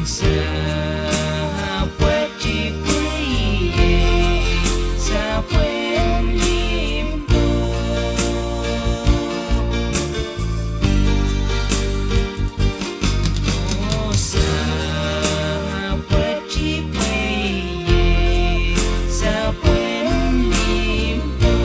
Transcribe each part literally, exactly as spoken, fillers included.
Sapwetipwei, sapwen limpoak. Oh, sapwetipwei, sapwen limpoak.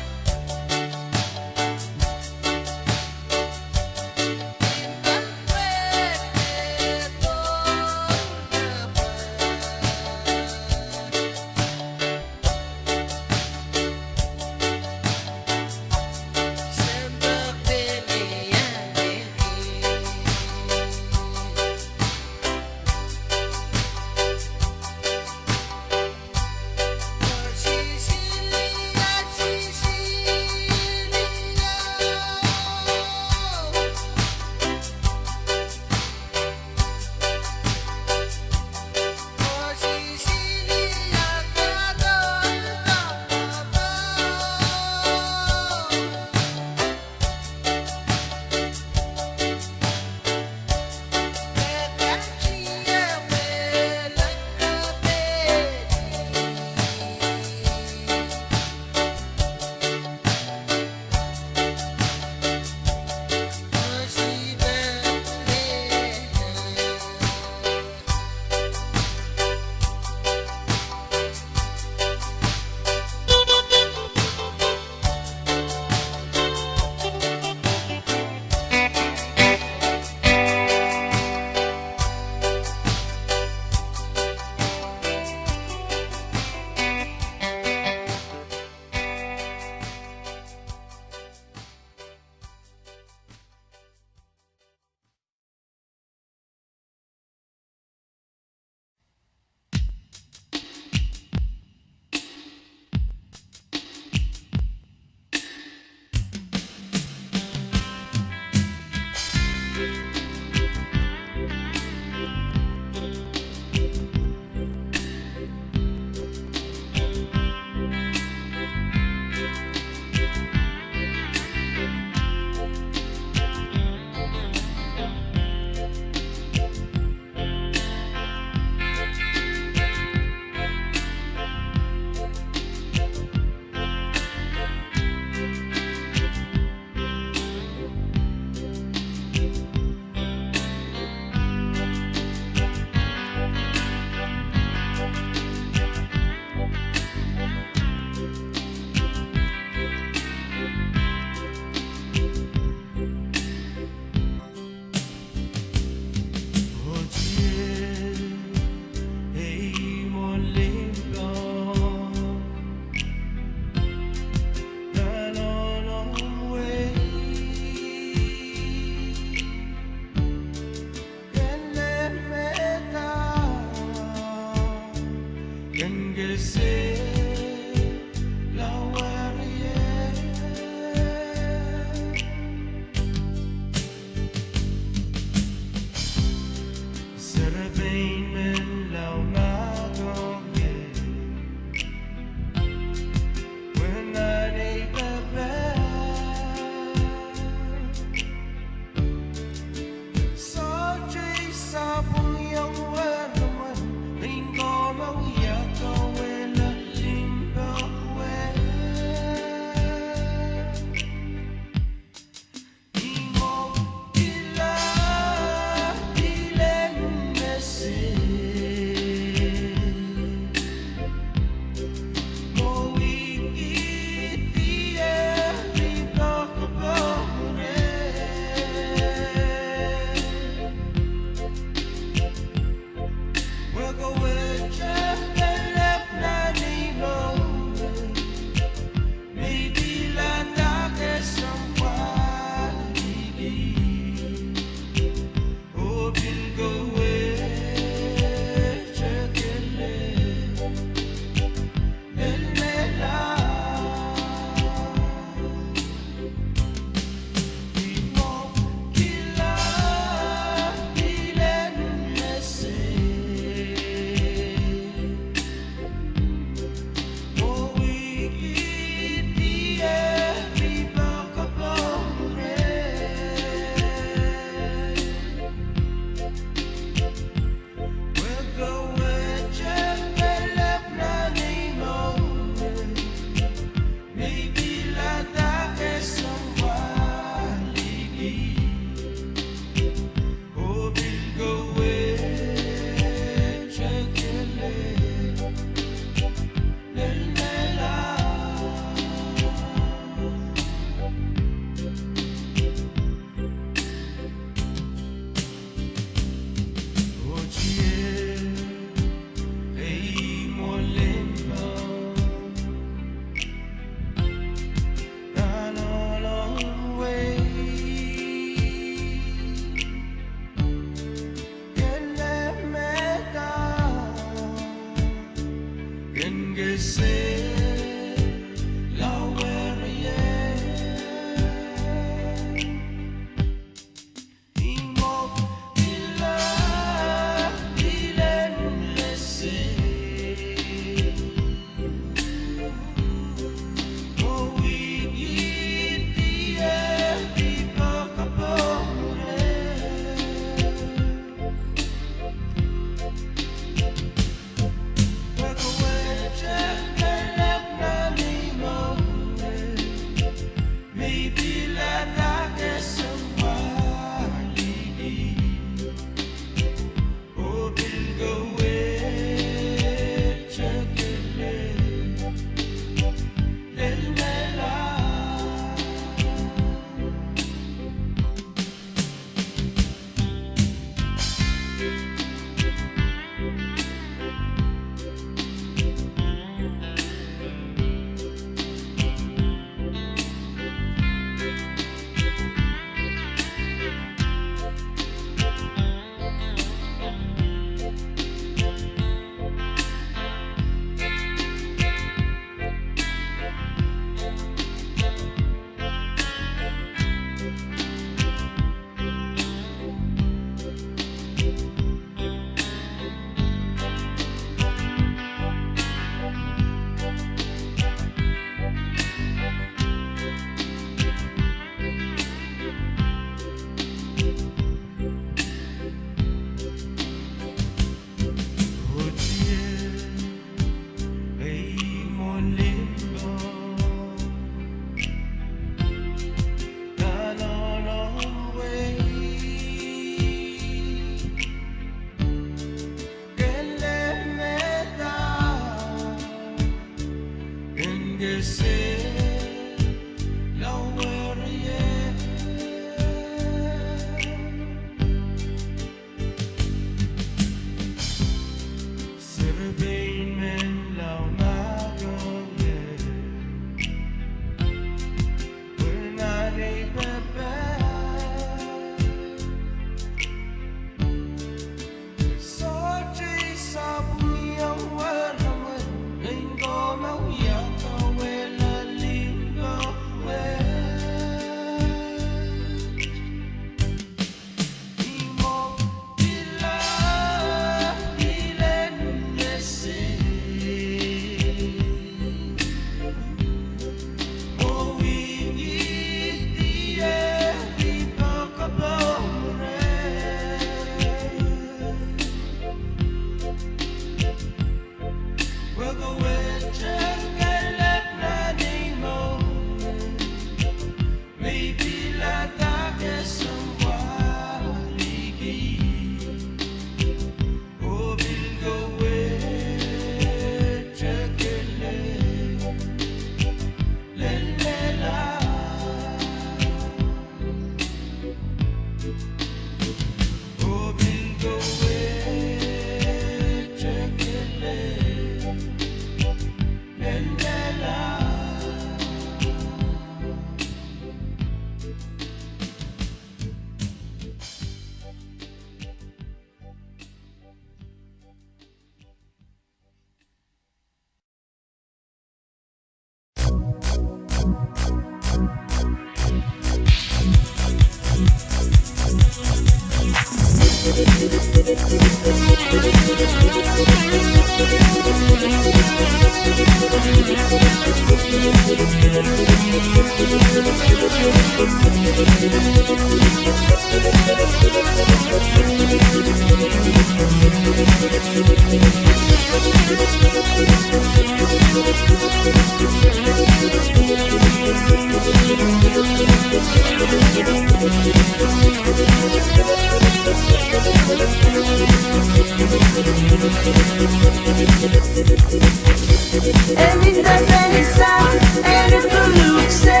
Eri dehr pahn sang eri kuluk se,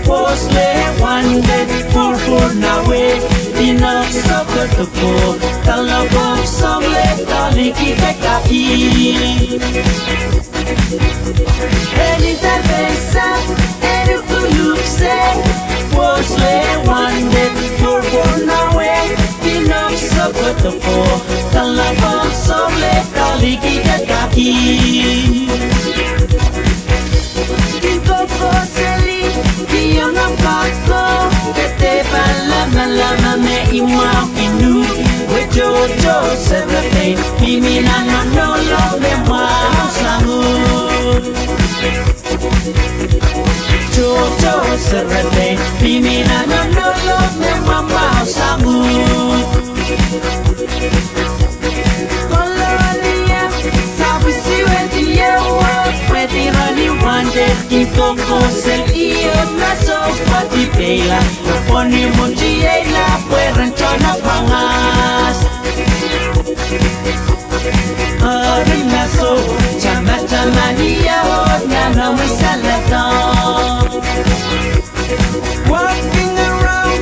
pwohs le wande, pwurpwur nan wehk, inok sohte kohdo, doadoahk soangen doadoahk likidek kaki. Eri dehr pahn sang eri kuluk se, pwohs le wande, pwurpwur nan wehk, inok sohte kohdo, doadoahk soangen doadoahk likidek kaki. Kin koko seli, kihong pahko, kete pahn lamalam me imwahu kin uhd, wehtohto serepein, mihmi nan onohlong me mwahu sang uhd. Tohto serepein, mihmi nan onohlong me mwamwahu sang uhd. Kolonia, sapwisiwet ieu, pwehdi rani wande, kin koko seli ieu, ma soh pwohdi peila, pwoni mutiehla, pwehn tohn pwangas. Eri ma soh, tamataman ieu, nan omwi saledek. Walking around,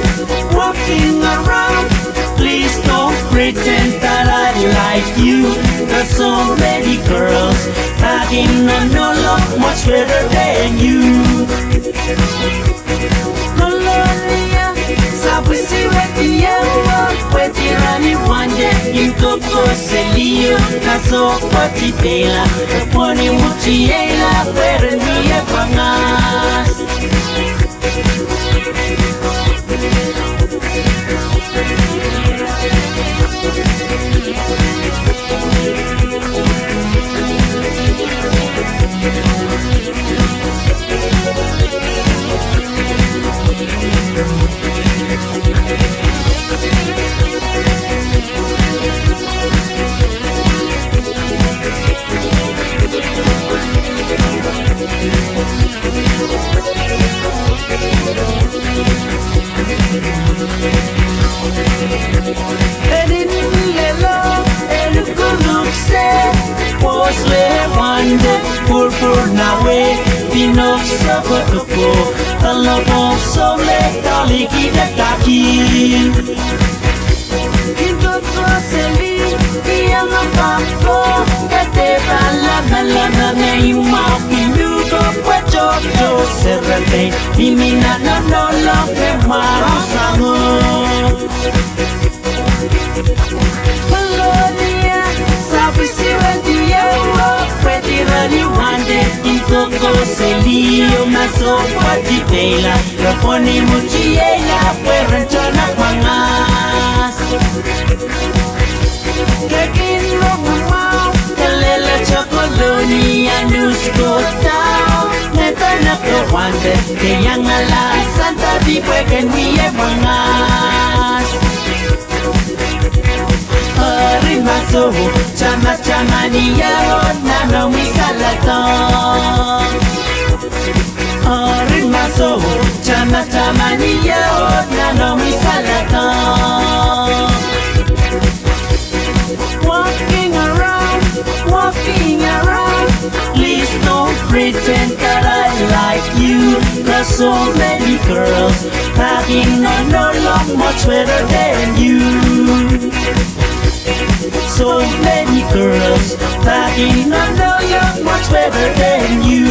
walking around. Please don't pretend that I like you. There's so many girls hiding on your love much better than you. Kolonia, sapwisiwet ieu, pwehdi rani wande, kin koko seli ieu, ma soh pwohdi peila, pwoni mutiehla, pwehn mie pwangas. Eri lel, eri kuluk se, pwo Swe wande pwurpwurnawe, pinoso kotoko, talopo sole talikidekaki. Kin koko seli, iang apwahko, kete pala malama me imwahu kin uhko pwe tohto serepein, mihmi nan nohnohlong me mwahu sango. Kolonia, sapwisiwe dieuo, pwe dirani wande kin koko seli, oh ma sohpwa dipeila, re pwon imwutiehla, pwe ren tohn mwangas. Ke kin rong mwahu, kelehla tokoloni, anus ko dau, me pene ke wande, ke iangala, santa di pwe ken wie mwangas. Eri ma soh, tamataman ie oh nan omwi saledek. Eri ma soh, tamataman ie oh nan omwi saledek. Walking around, walking around. Please don't pretend that I like you. There's so many girls pahn kin nohnohlong much better than you. So many girls pahn kin nohnohlong much better than you.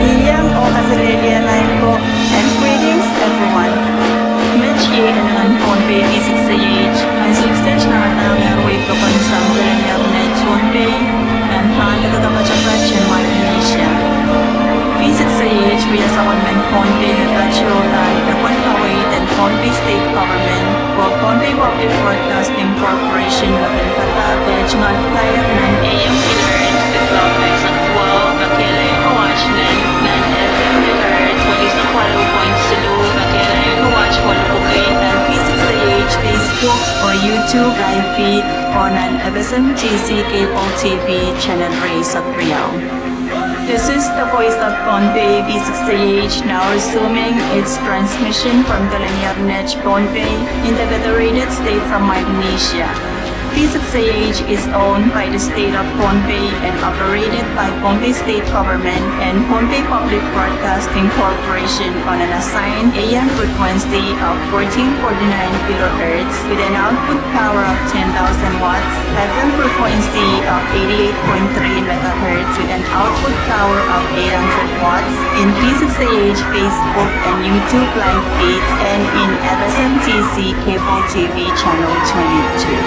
Iang oh kaselehlie maing ko, and greetings everyone. Met iei en Pohnpei V six A H, ansou kiset nangadahn ehu wehi pokon sang Peleliar Net Pohnpei, nan pahn deke kapatapat en Micronesia. V six A H wia sapwellimen Pohnpei me patohwan epwel kaweid en Pohnpei State Government, oh Pohnpei Public Broadcasting Corporation me kin kadahr eh tungoal kair nan A M kilohertz twelve thousand twelve, me kehlail ko watt nen, nan F M megahertz welisek waluh point siluh, me kehlail ko watt waluh pwuki, nan V six A H Facebook oh YouTube live feed, oh nan F S M T C Cable T V channel rieisek riau. This is the voice of Pohnpei, V six A H, now resuming its transmission from Peleliar Net Pohnpei in the Federated States of Micronesia. V six A H is owned by the State of Pohnpei and operated by Pohnpei State Government and Pohnpei Public Broadcasting Corporation on an assigned A M frequency of fourteen forty-nine kilohertz with an output power of ten thousand watts, F M frequency of eighty-eight point three megahertz with an output power of eight hundred watts, in V six A H Facebook and YouTube live feeds, and in F S M T C Cable T V channel twenty-two.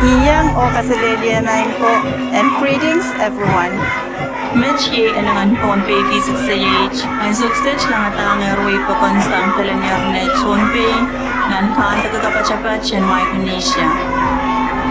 Iang oh kaselehlie maing ko, and greetings everyone. Met iei en Pohnpei V six A H, ansou kiset nangadahn ehu wehi pokon sang Peleliar Net Pohnpei, nan pahn deke kapatapat en Micronesia.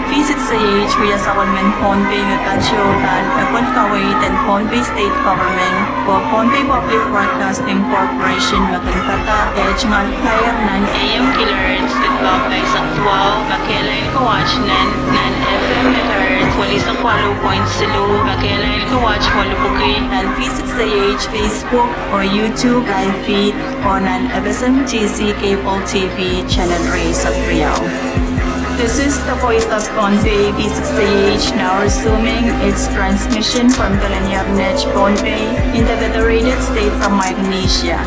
V six A H wia sapwellimen Pohnpei me patohwan epwel kaweid en Pohnpei State Government, oh Pohnpei Public Broadcasting Corporation me kin kadahr eh tungoal kair nan A M kilohertz twelve thousand twelve, me kehlail ko watt nen, nan F M megahertz welisek waluh point siluh, me kehlail ko watt waluh pwuki, nan V six A H Facebook oh YouTube live feed, oh nan F S M T C Cable T V channel rieisek riau. This is the voice of Pohnpei, V six A H, now resuming its transmission from Peleliar Net Pohnpei in the Federated States of Micronesia.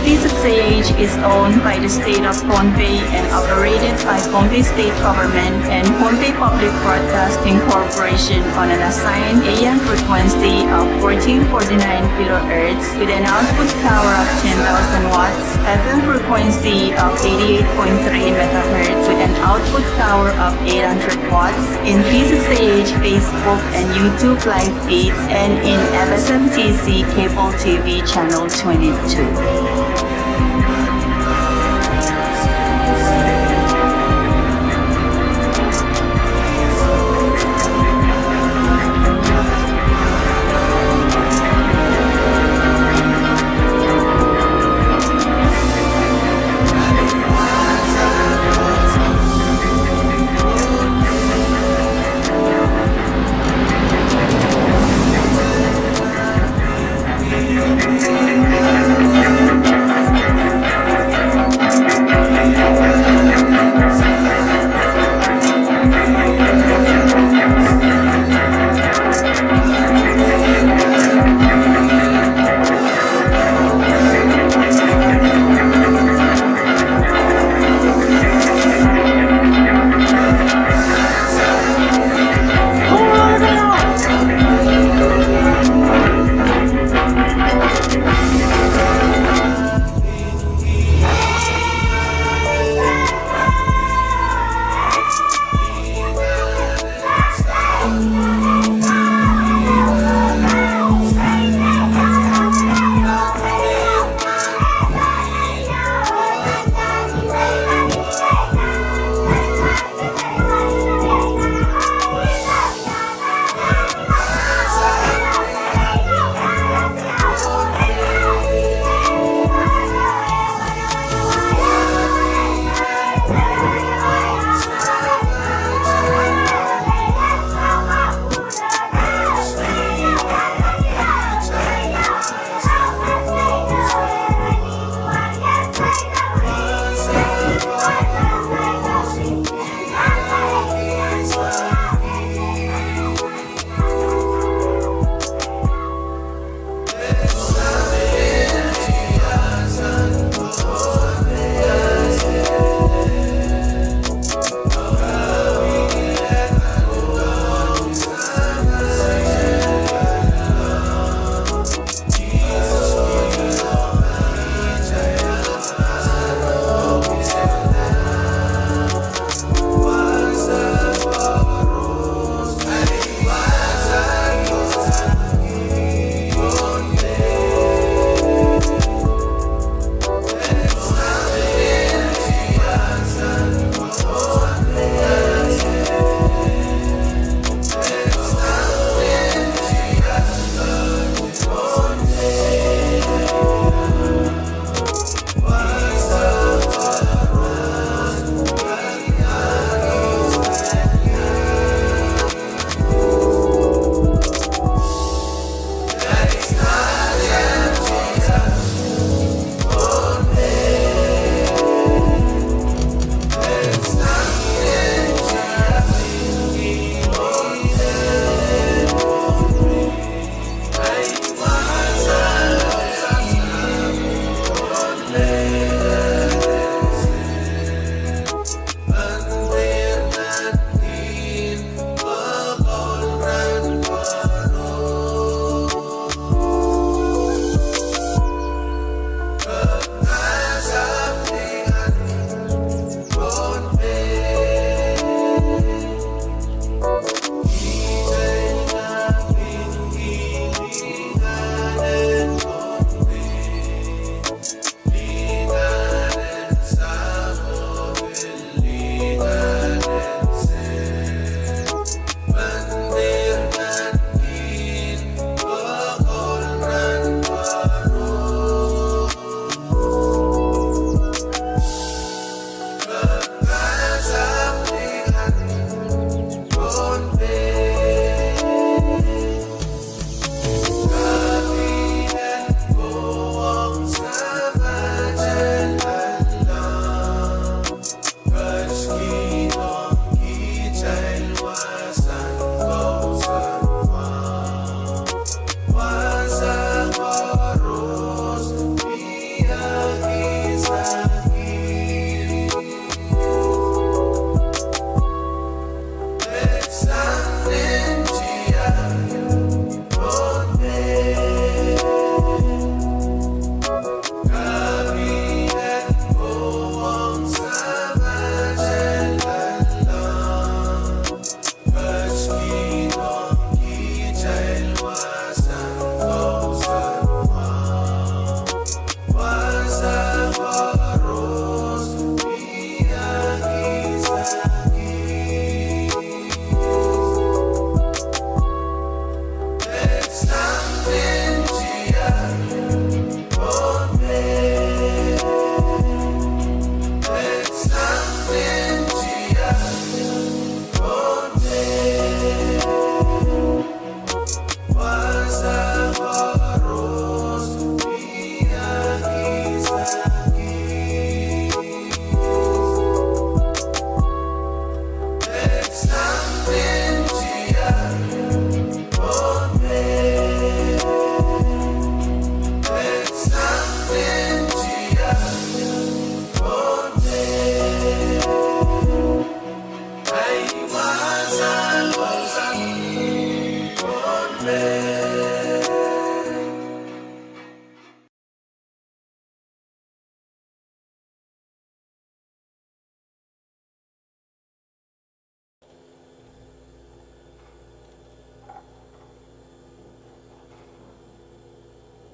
P six A H is owned by the State of Pohnpei and operated by Pohnpei State Government and Pohnpei Public Broadcasting Corporation on an assigned A M frequency of fourteen forty-nine kilohertz with an output power of ten thousand watts, F M frequency of eighty-eight point three megahertz with an output power of eight hundred watts, in P six A H Facebook and YouTube live feeds, and in F S M T C cable T V channel twenty-two.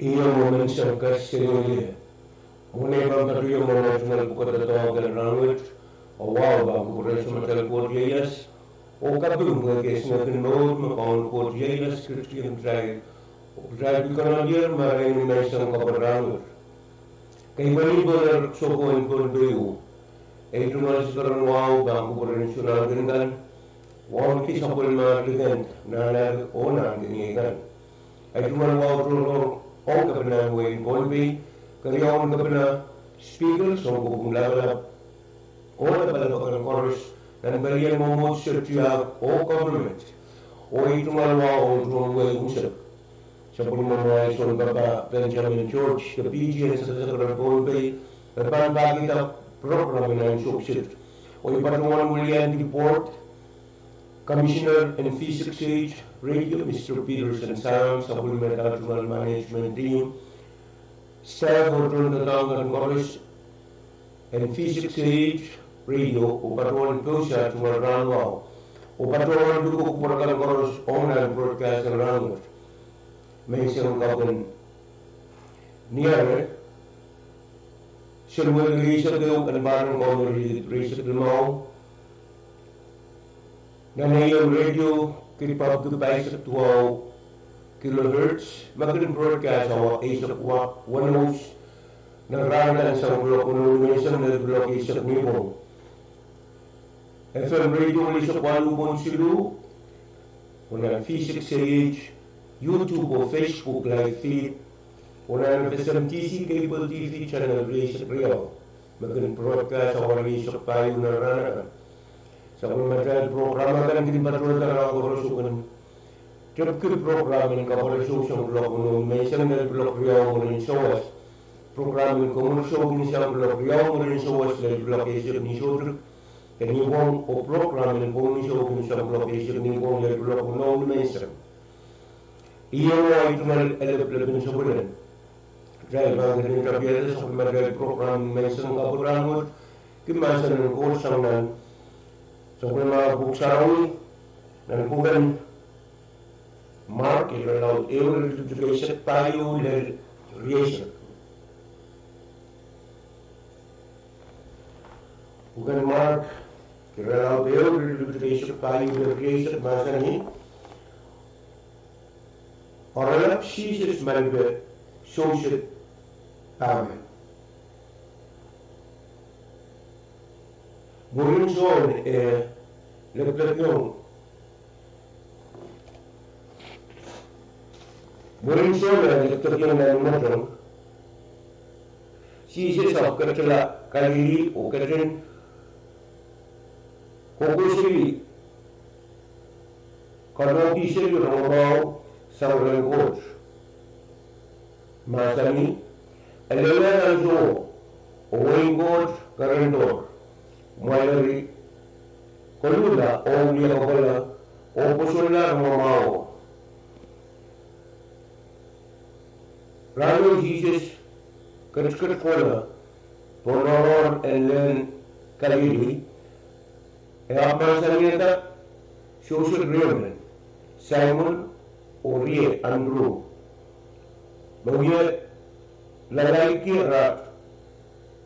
Ih mwomwen serkes seiloak. Mwohn ei pahn patohwan mwomwen tungoal pwukat doadoahk en rahnwet, oh wahu pahn kupwuren Samatail Koht ieias, oh kaping pwehki esingek en mour me Kauno Koht ieias ketikihong kitail, oh kitail pil konehng ier me arail ni menseng kapwuren rahnwet. Kei pali pwehki sohpohn Pohnpei, ei tungoal sikeren wahu pahn kupwuren Sunan Ken kan, wauneki sapwellimar likend, nan ahl oh nan keniei kan. Ei tungoal wahu tohrohr ong kepina en wehin Pohnpei, keriaun kepina, speaker, sounkopwung lapalap, oh lapalap akan koaros nan palien mwomwohdiso, tiahk oh government. Oh ei tungoal wahu ong tohn wehi unsek, sapwellimamwail sounpapah Benjamin George, de P T en sakasaker en Pohnpei, me pahn pahkihda program en ansou kiset. Oh ei patohwan weliandi board, commissioner en V six H radio, Mister Peterson Sam, sapwellimada tungoal management team, staff oh tohn doadoahk kan koaros en V six H radio, oh patohwan pousehla tungoal rahnwahu, oh patohwan luke kupwur kan koaros ong nan broadcast en rahnwet. Menseng kapw en Niare, sel wehi rieisek ehu en pahr en Komoridit rieisek limau, nan A M radio, kid pahpwiki pahisek duwau kilohertz, me kin broadcast awa eisek wet weneu nan rahn akan sang kuloak weneu menseng lel kuloak eisek nipwong. F M radio eisek waluh pwon siluh, oh nan V six A H, YouTube oh Facebook live feed, oh nan F S M T C cable T V channel rieisek riau, me kin broadcast awa rieisek pahieu nan rahn akan. Sapwellimatail program akan kin patohda rahn koaros oh kin tepki program en kapwureso sang kuloak weneu menseng lel kuloak riau mwurin sawas. Program en komourso kin sang kuloak riau mwurin sawas lel kuloak eisek ni soutik de nipwong, oh program en pwong ni sou kin sang kuloak eisek nipwong lel kuloak weneu menseng. Ih mwo ei tungoal elepelepin sapwellimen. Kitail pahn ketin tapihada sapwellimatail program menseng kapwuren rahnwet, ki mahsen en Koht sang nan sapwellimomwi pwuhk sarawi, nan pwuken Mark, irelaud ehu, iretikitik eisek pahieu lel rieisek. Pwuken Mark, irelaud ehu, iretikitik eisek pahieu lel rieisek, mahsanih: Oaralap Sises malipe Sosep Pahmen. Mwurin Sohn, eh, leplekong Mwurin Sohn eh leplekong nan imweteng, Sises ahpw ketila Kalili oh ketin kohkohseli, kalohkihseli rongamwahu sang rehn Koht. Mahsanih: E lelehng ansouo, oh wehin Koht kerendohr. Kumwail eri koluhla oh wia kohkohla oh pwosonla rongamwahuo. Rahno Sises ketiket kohla pohn oaroahr en lehn Kalili, e ahpw mahsanihada sewese riemen, Saimon oh rie Andru, me wie lalaidki ara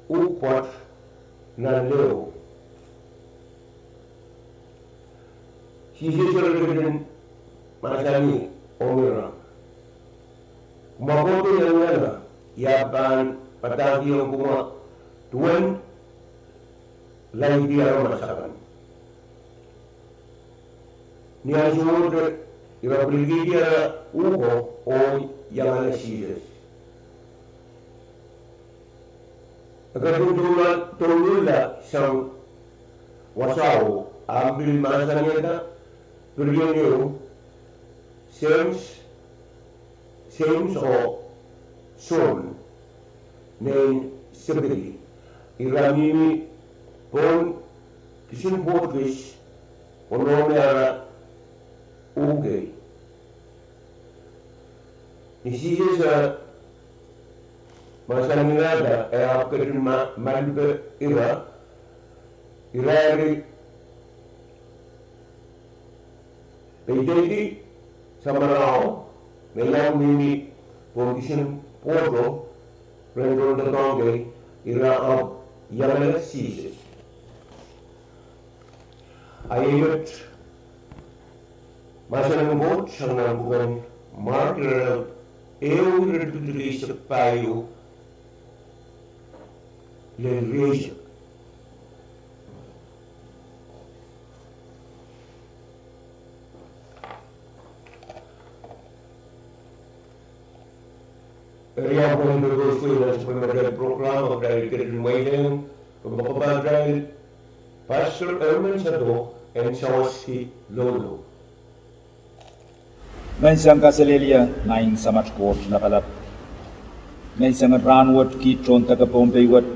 uhk pwoat nan leho. Sises eri ketin mahsanih, Ong ira, kumwa kohdo ianguhla, I ahpw pahn padahkihong kumwa duwen laidi aramas akan. Ni ansouohte ira pwilikihdi ara uhko oh iangala Sises. E ketin douluhl, douluhla sang wasao, ahpw pil mahsanihada pirien ehu, James, James oh Sohn. Nein Sepedi. Ira mihmi pohn kisin pwoht kis, oh nohno ara uhkei. Ni Sises eh mahsanihada e ahpw ketin ma-, malipe ira, ira eri peideidi samwalahro me iang mihmi pohn kisin pwohto, ren tohn doadoahk kei, ira ahpw iangala Sises. A iet mahsen en Koht sang nan pwuken Mark, irelaud ehu, iretikitik eisek pahieu lel rieisek. Eri ahpw pwehn pekoswe nan sapwellimatail program, ahpw kitail ketin mweidehng, kompoakepaht atail Pastor Erwin Sado en sawaski loulou. Menseng kaselehlie, Maing Samat Koht Lapalap. Menseng en rahnwet kiht tohn deke Pohnpei wet,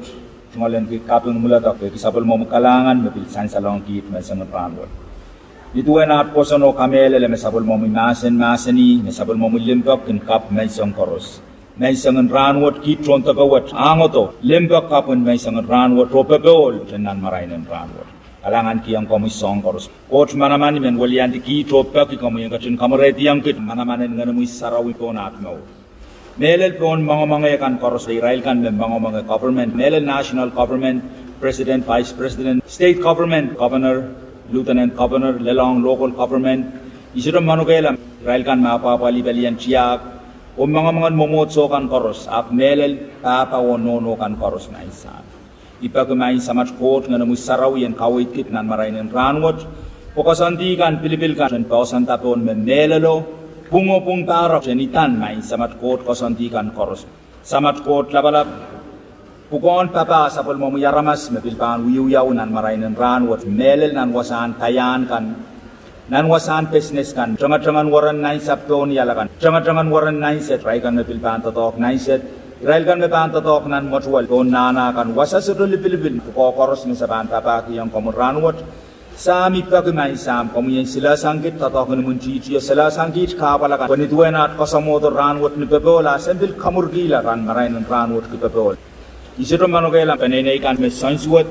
tungoalenki kaping mwuledek, peki sapwellimomwi kalahngan me pil sansalohng kiht menseng en rahnwet. Nin duwen at pwoson oh kamehlele me sapwellimomwi mahsen mahsanih, me sapwellimomwi limpoak kin kapw menseng koaros. Menseng en rahnwet kiht tohn deke wet, ahngdo, limpoak kapw en menseng en rahnwet oh popohl nan marain en rahnwet. Kalahngankihong komwi soahng koaros. Koht manaman, I men weliandi kiht oh peki komwi en ketin kamwerehdiong kiht manaman en Ngenomwi Sarawi pohn at mour. Mehlel pohn moangomoange kan koaros, irail kan me moangomoange government, mehlel national government, president, vice president, state government, governor, lieutenant governor, lelohng local government, I sohte manokehla irail kan me apwahpwalih pelien tiahk, oh moangomoangen mwomwohdiso kan koaros, ahpw mehlel pahpa oh nohno kan koaros, Maing Sahm. I peki Maing Samat Koht Ngenomwi Sarawi en kaweid kiht nan marain en rahnwet, pwe koasoandi kan, pilipil kan, en poahsoanda pohn me mehlelo, pwung oh pwung pahrek, en idan Maing Samat Koht koasoandi kan koaros. Samat Koht Lapalap, pwukoahn papah sapwellimomwi aramas me pil pahn wiewiawi nan marain en rahnwet, mehlel nan wasahn kaiahn kan, nan wasahn business kan, tengetengen weren nainsapw pohn iala kan, tengetengen weren nainset, irail kan me pil pahn doadoahk nainset, irail kan me pahn doadoahk nan mwetuwel pohn nahna kan, wasa sohte lipilipil, pwukoa koaros me se pahn papahkihong komwi rahnwet. Sahm, I peki Maing Sahm, komwi en silahsang kiht doadoahk en imwintihtio, silahsang kiht kahpwal akan, pwe nin duwen at koasoamwohdo rahnwet ni popohl, a sen pil kamwurkihla nan marain en rahnwet ki popohl. I sohte manokehla peneinei kan me soansuwed,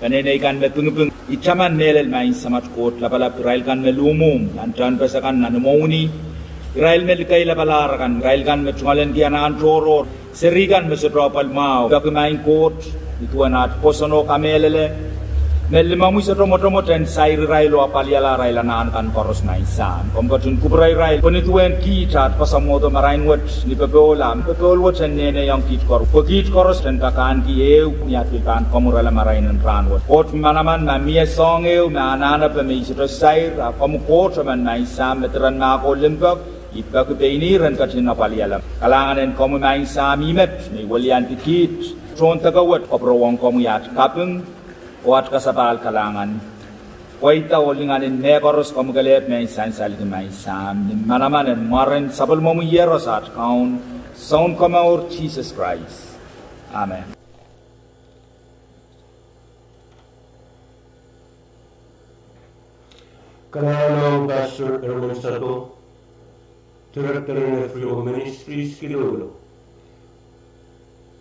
peneinei kan me pingiping, I taman mehlel Maing Samat Koht Lapalap irail kan me luhmwuhm nan tehnpas akan, nan imwowini, irail me likeilapalahr akan, irail kan me tungoalenki anahn tohrohr, seri kan me sohte apwal mwahu, peki Maing Koht, nin duwen at pwoson oh kamehlele, me limomwi sohte mwotomwot en sair irail oh apwaliala arail anahn kan koaros, Maing Sahm. Komw ketin kupwure irail, pwe nin duwen kiht at koasoamwohdo marain wet ni popohl, a popohl wet en nehnehiong kiht koaros, pwe kiht koaros en pakahnki ehu ni at pil pahn kamwurala marain en rahnwet. Koht manaman, ma mie soahng ehu me anahnepe me I sohte sair, a komw Koht emen, Maing Sahm, me diren mahk oh limpoak, I peki pein ih ren ketin apwaliala. Kalahngan en komwi, Maing Sahm, ih met me I weliandi kiht tohn deke wet, kupwurowong komwi at kaping oh at kasapahl kalahngan. Pweida oh lingan en mehkoaros komwi kelehpw me I sansalki, Maing Sahm, ni manaman en mwaren sapwellimomwi Iehros at Kaun, Sounkomour Sises Krais. Amen. Kalahngan ong Pastor Erwin Sado, Director en F B O Ministries, kiloulou.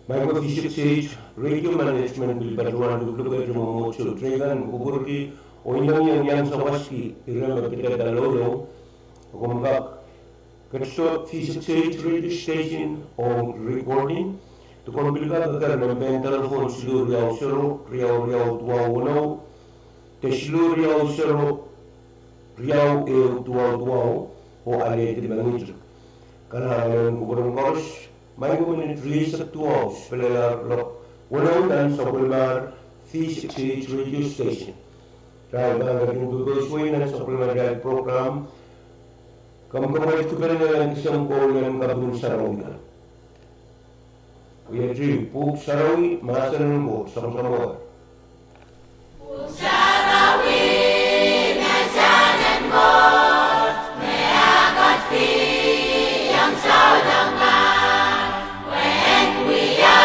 Maing ko V six H Radio Management pil patohwan luhkluhkehte mwomwohdiso teikan me kupwurki oh inengieng iang sawaski ire me pidada loulou, komw kak ketido V six H Radio Station ong recording, de komw pil kak keker nan pein telephone siluh riau sero riau riau duwau weneu, de siluh riau sero riau ehu duwau duwau, oh alehdi mengihtik. Kalahngan en kupwuren koaros, maing ko minit rieisek duwau sipelelahr loak weneu nan sapwellimatail V six H Radio Station. Irail pahn ketin pwupwoud nan sapwellimatail program, komw kemwet kupwurki nan kisempwul en kaping sarawi kan. Iei Pwuhk Sarawi, mahsen en Koht, soangsoangen. Pwuhk Sarawi, mahsen en Koht, me akot pihong souleng kan, pwe en wia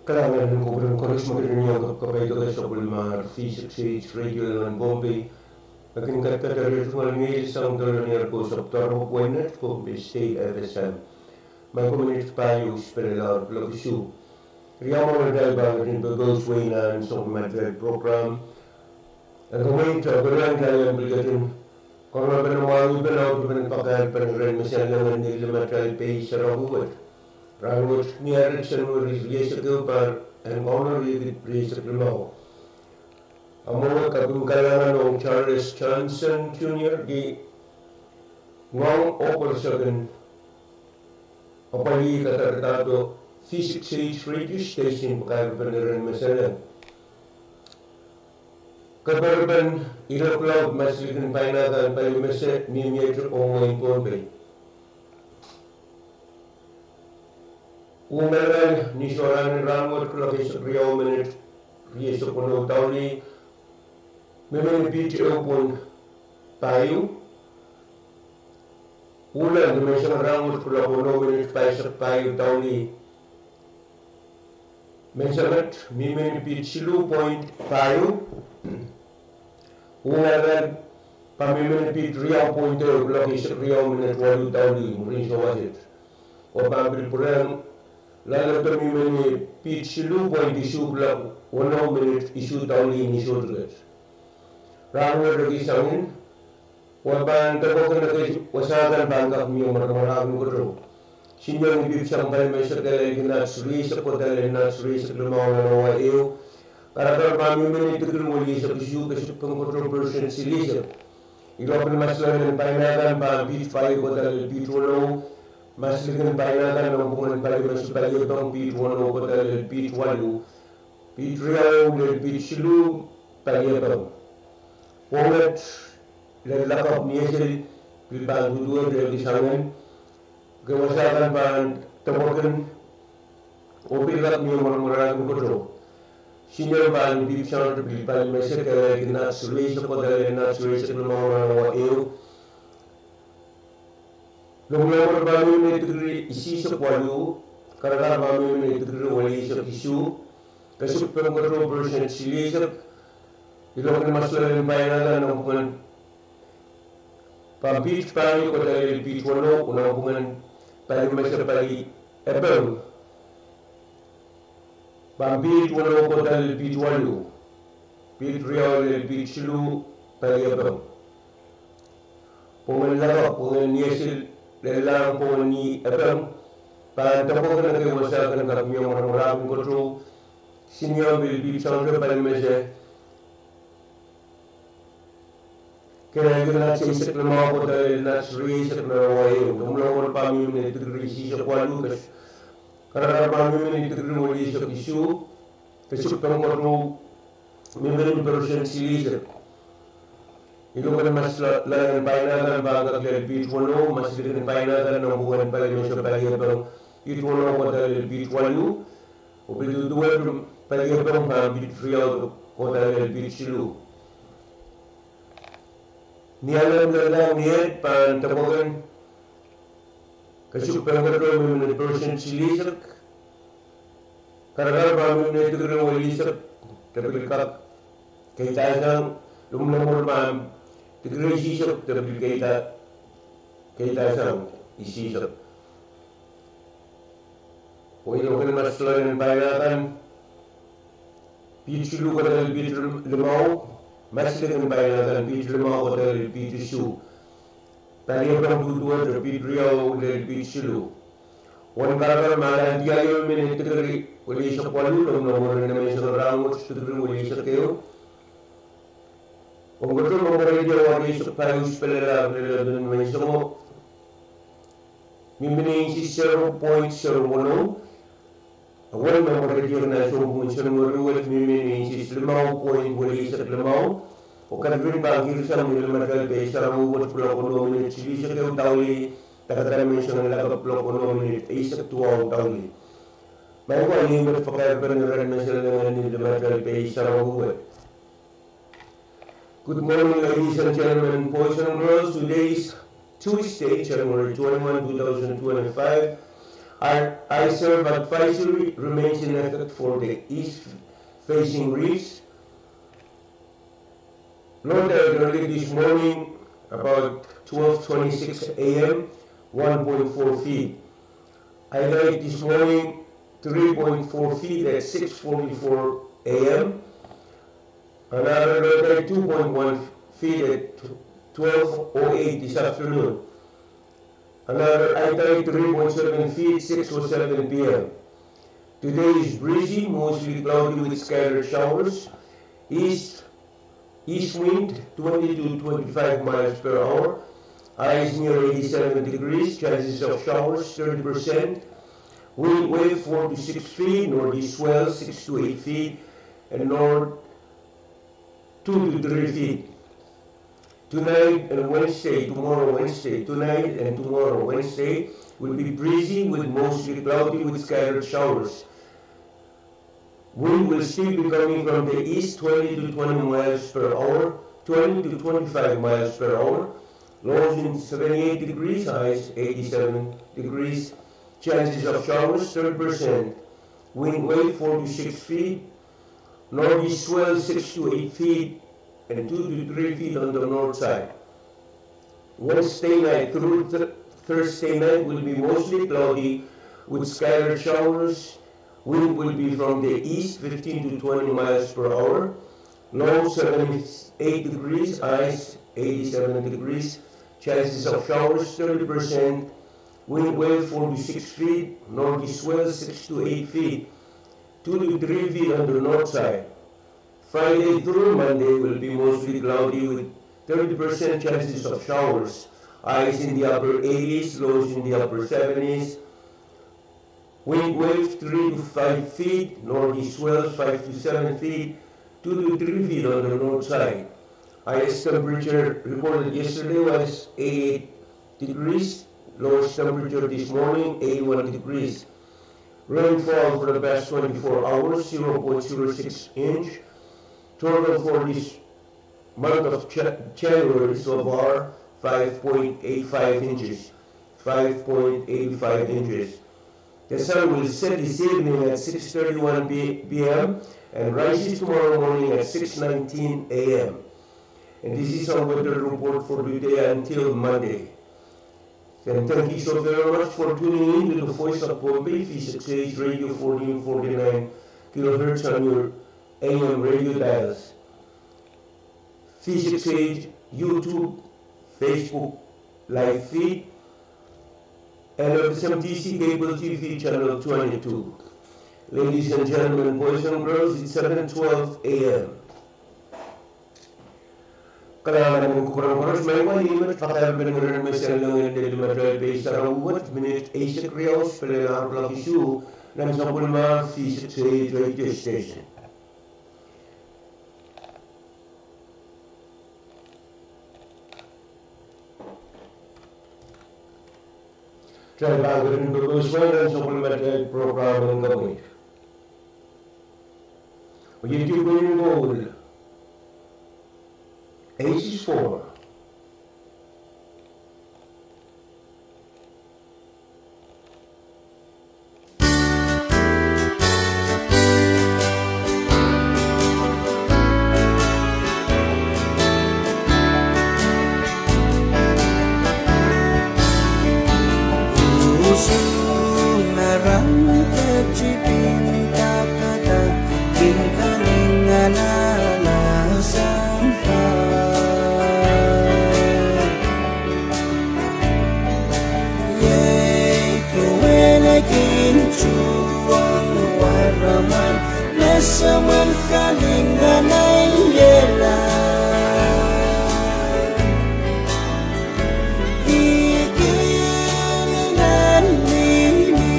Kalahngan en kupwuren koaros me kin iang kapakap ahi doke sapwellimar V six H Radio en Pohnpei. Me kin kadkadahr tungoal ngehi sang doadoahk en koaros ahpw doaropwe wenet Pohnpei State F S M. Microminute pahieu, spelelaud kuloak isuh. Riau mwohn atail pahn ketin pepous wehin ahn Sounkomaid atail program. En komwi te peren talen pil ketin konopen mwahu pen audepen pakairpen ren me sending en ngihl limatail pei sarawi wet. Rahnwet ni Eric January rieisek ehu pahr en January rieisek limau. Among kaping kalahngan ong Charles Johnson Junior ki ngong opor seken apwalih kadarkadar do V six H radio station pakairpen ren me sending. Keperpen ire kuloak maslikin painakan pali mese mihmiet ong wehin Pohnpei. Ungalal ni sohranin rahnwet kuloak eisek riau minit rieisek weneu daulih, mihmi ni piht ehu pwohn pahieu. Ulen ni menseng rahnwet kuloak weneu minit paisek pahieu daulih, menseng et mihmi ni piht siluh point pahieu. Ungalal pahn mihmi ni piht riau point ehu kuloak eisek riau minit waluh daulih mwurin sowaset. Oh pahn pil pwurehng loallodo mihmi ni piht siluh point isuh kuloak weneu minit isuh daulih ni sohte ket. Rahnwet reki sangin, oh pahn depwekin ekei wasa kan pahn kak mie mwaramwarahkin koto. Senior ni pipsang pali mese kelehki nats rieisek kohdo lel nats rieisek limau nan awa ehu. Karakar pahn mihmi ni degree welieisek isuh, kesempwal koto percent silihsek. Iloak en maslikin painakan pahn piht pahieu kohdo lel piht weneu. Maslikin painakan nanpwungen pali mese paliepeng piht weneu kohdo lel piht waluh. Piht riau lel piht siluh paliepeng. Pwonget lel lakapw ni esel pil pahn duduwehte reki sangin. Ekei wasa kan pahn depwekin oh pil kak mie mwaramwarahkin koto. Senior pahn pipsang pil pali mese kelehki nats rieisek kohdo lel nats rieisek limau nan awa ehu. Lomwlomwur pahn mihmi ni degree isihsek waluh, karakar pahn mihmi ni degree welieisek isuh, kesempwal koto percent silihsek. Iloak en maslikin painakan nanpwungen pahn piht pahieu kohdo lel piht weneu, nanpwungen pali mese paliepeng pahn piht weneu kohdo lel piht waluh. Piht riau lel piht siluh paliepeng. Pwongen lakapw, pwongen ni esel, lel lahng pwongen ni epeng. Pahn depwekin ekei wasa kan kak mie mwaramwarahkin koto. Senior pil pipsang pali mese kelehki nats eisek limau kohdo lel nats rieisek nan awa ehu. Lomwlomwur pahn mihmi ni degree isihsek waluh, karakar pahn mihmi ni degree welieisek isuh, kesempwal koto mihmi ni percent silihsek. Iloak en maslikin painakan pahn kak lel piht weneu, maslikin painakan nanpwungen pali mese paliepeng piht weneu kohdo lel piht waluh. Oh pil duduwehte paliepeng pahn piht riau kohdo lel piht siluh. Ni alehdi lel lahng ni ed pahn depwekin kesempwal koto mihmi ni percent silihsek. Karakar pahn mihmi ni degree welieisek, de pil kak keidasang. Lomwlomwur pahn degree isihsek, de pil keida, keidasang isihsek. Oh iloak en maslikin painakan piht siluh kohdo lel piht limau, maslikin painakan piht limau kohdo lel piht isuh. Paliepeng duduwehte piht riau lel piht siluh. Wen karakar ma landi aio mihmi ni degree welieisek waluh, lomwlomwur ni menseng rahnwet degree welieisek ehu. Wen koto member radio awa rieisek pahieu spelelahr lel ni menseng mihmi ni inches zero point zero weneu. Wen member radio nan sounpwungen Senweri wet mihmi ni inches limau point welieisek limau. Oh Kelvin pahn kirsang ni limatail pei sarawi wet kuloak weneu minit silihsek ehu daulih, dakadahr menseng lakapw kuloak weneu minit eisek duwau daulih. Maing ko, ni met pakairpen ren me sending ni limatail pei sarawi wet. Good morning, ladies and gentlemen, boys and girls. Today is Tuesday, January twenty-one, two thousand twenty-five. Our eye serve advisory remains in effect for the east-facing reefs. Low tide early this morning, about twelve twenty-six a m, one point four feet. High tide this morning, three point four feet at six forty-four a m. Another low tide, two point one feet at twelve oh eight this afternoon. Another high tide, three point seven feet, six oh seven p m. Today is breezy, mostly cloudy with scattered showers. East, east wind, twenty to twenty-five miles per hour. Highs near eighty-seven degrees, chances of showers, thirty percent. Wind wave, four to six feet, northeast swell, six to eight feet, and north, two to three feet. Tonight and Wednesday, tomorrow Wednesday, tonight and tomorrow Wednesday will be breezy with mostly cloudy with scattered showers. Wind will still be coming from the east, twenty to twenty miles per hour, twenty to twenty-five miles per hour. Lows in seventy-eight degrees, highs eighty-seven degrees. Chances of showers, thirty percent. Wind wave, four to six feet. Northeast swell, six to eight feet, and two to three feet on the north side. Wednesday night through th-, Thursday night will be mostly cloudy with scattered showers. Wind will be from the east, fifteen to twenty miles per hour. Low, seventy-eight degrees, highs eighty-seven degrees. Chances of showers, thirty percent. Wind wave, four to six feet. Northeast swell, six to eight feet, two to three feet on the north side. Friday through Monday will be mostly cloudy with thirty percent chances of showers. Highs in the upper eighties, lows in the upper seventies. Wind waves three to five feet, northeast swells five to seven feet, two to three feet on the north side. Highest temperature recorded yesterday was eighty-eight degrees. Lowest temperature this morning, eighty-one degrees. Rainfall for the past twenty-four hours, zero point zero six inch. Total for this month of Ja-, January so far, five point eight five inches. Five point eight five inches. The sun will set this evening at six thirty-one p-, p.m. and rises tomorrow morning at six nineteen a.m. And this is our weather report for today until Monday. And thank you so very much for tuning in to the Voice of Pohnpei, V six H Radio fourteen forty-nine kilohertz on your A M radio dials. V six H YouTube, Facebook live feed, and F S M T C cable T V channel twenty-two. Ladies and gentlemen, boys and girls, it's seven twelve a.m. Kalahngan en kupwuren koaros, me wia ni met pakairpen ngeren me sel leng en lel matail pei sarawi wet, minit eisek riau pil en ahr kuloak isuh, nan sapwellimar V six H radio station. Kitail pahn ketin pepeswei nan sapwellimatail program en komwi. Iei duhpenen koul, eighty-four. Iei duwen kin tuhwong waraman, nesemen kalinganaiehla. Ikin nan mihmi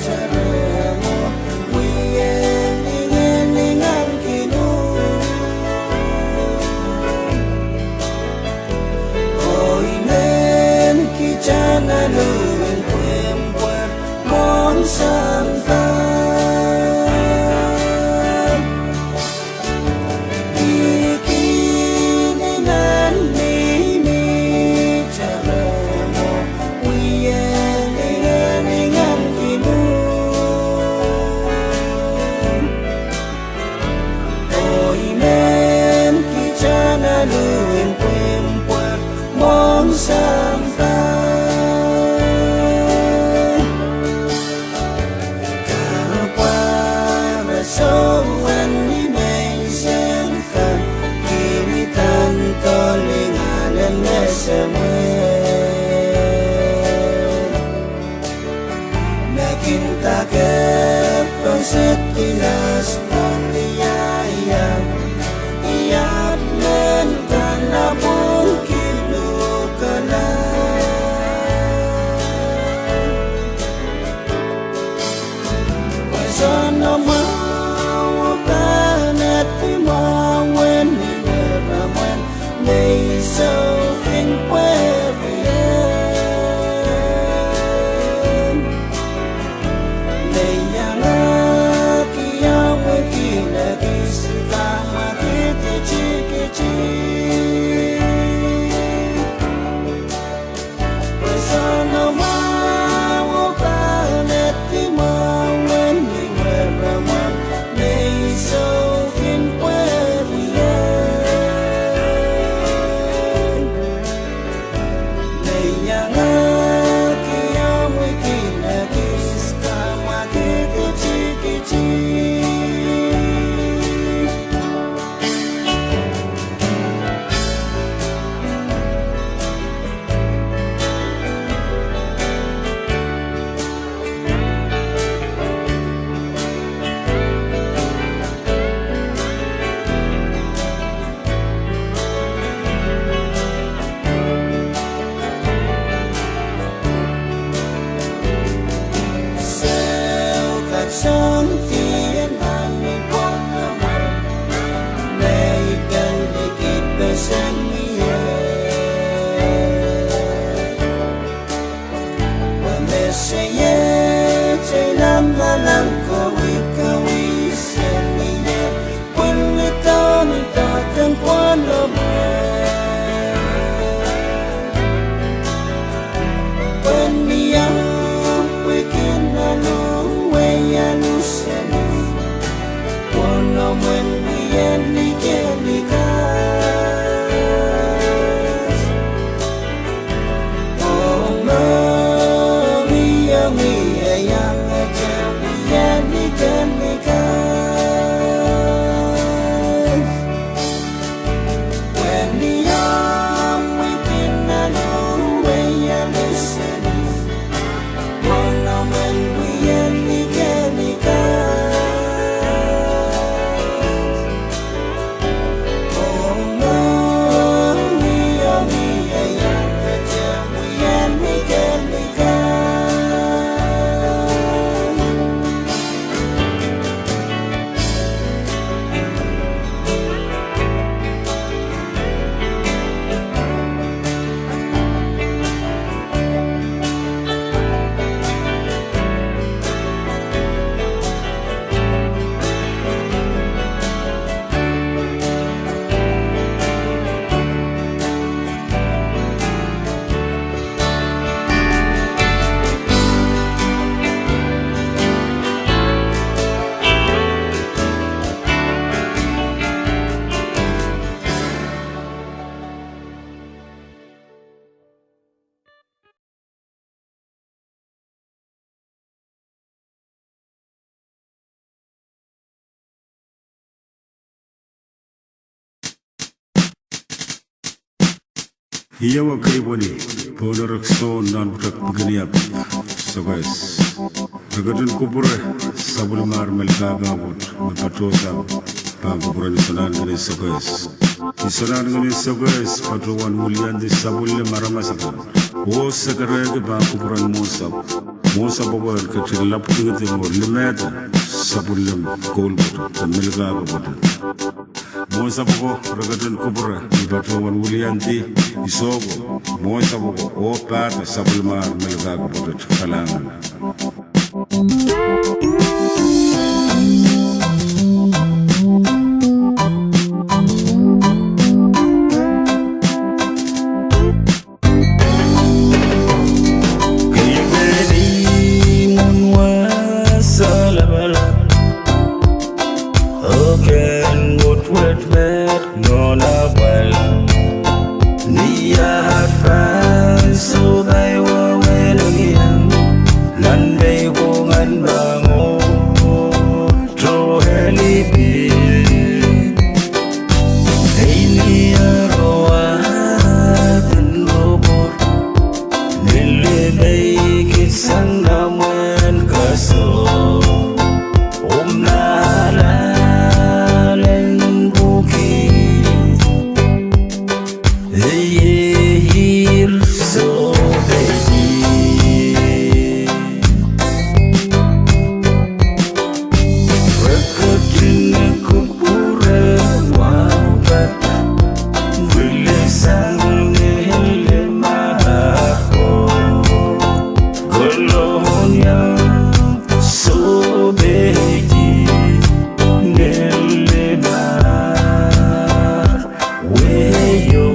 taremo, wie ningen ningen kinu. Koinen kita nan uwen pwempwar mong sampah. Ih ewe kei wini, pohn erek soun nan pwutak Pikiniap, Sokehs. Re ketin kupwure sapwellimar me likaka wet me patohsang pahn kupwuren Isonahnken en Sokehs. Isonahnken en Sokehs patohwan wiliandi sapwellime aramas akan. Oh sekerehki pahn kupwuren Mwohnsapw. Mwohnsapw oko en ketin lapwdingiding oh limehda sapwellime koul pwutak de me likaka pwutak. Mwohnsapw oko re ketin kupwure ni patohwan wiliandi isoh ko, Mwohnsapw oko, oh pahn sapwellimar me likaka pwutak. Kalahngan. Kei peni mwomwen wasa lapalap, oh ken wotwet met nohn apwal. Ni ahad pahn sohpai wehwehn engieng, nan pei pwungen pahn ngoh, toheli pil. Ei ni aro aden ropor, nilipei kit sang namwen kaso. Om nahlahlen pwuki, ei, ei, ir sohpeidi. Re ketin kupwure wahu pahpa, wille sang ngilimar ko. Kolonia sohpeidi, ngilimar. Wehi o,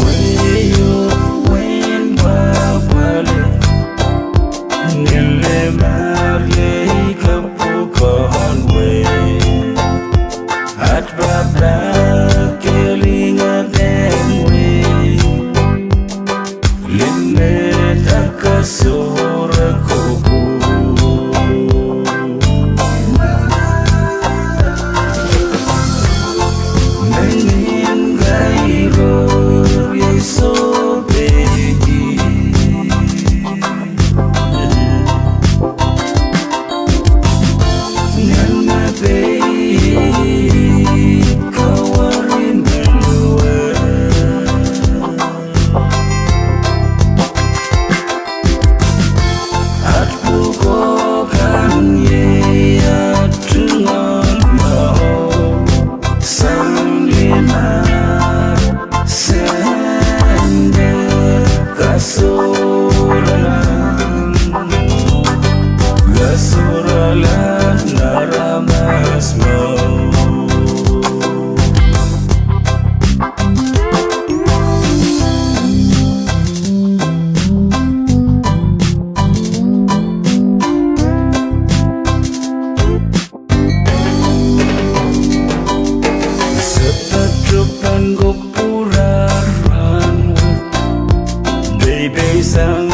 wehi o, wehin pwapwalih, ngilimar iei kapwukoahn wehi. At pahpa kelingehng wehi. Limetak kasohre kopu. Menin kairo iei sohpeidi. Nan mepei kawarin meluhwe. At pwukoa kan iei at tungoal mour, sang limar, sende kasohralahn, kasohralahn aramas mour. Sepet tohpan kupwure rahnwet, peipei sang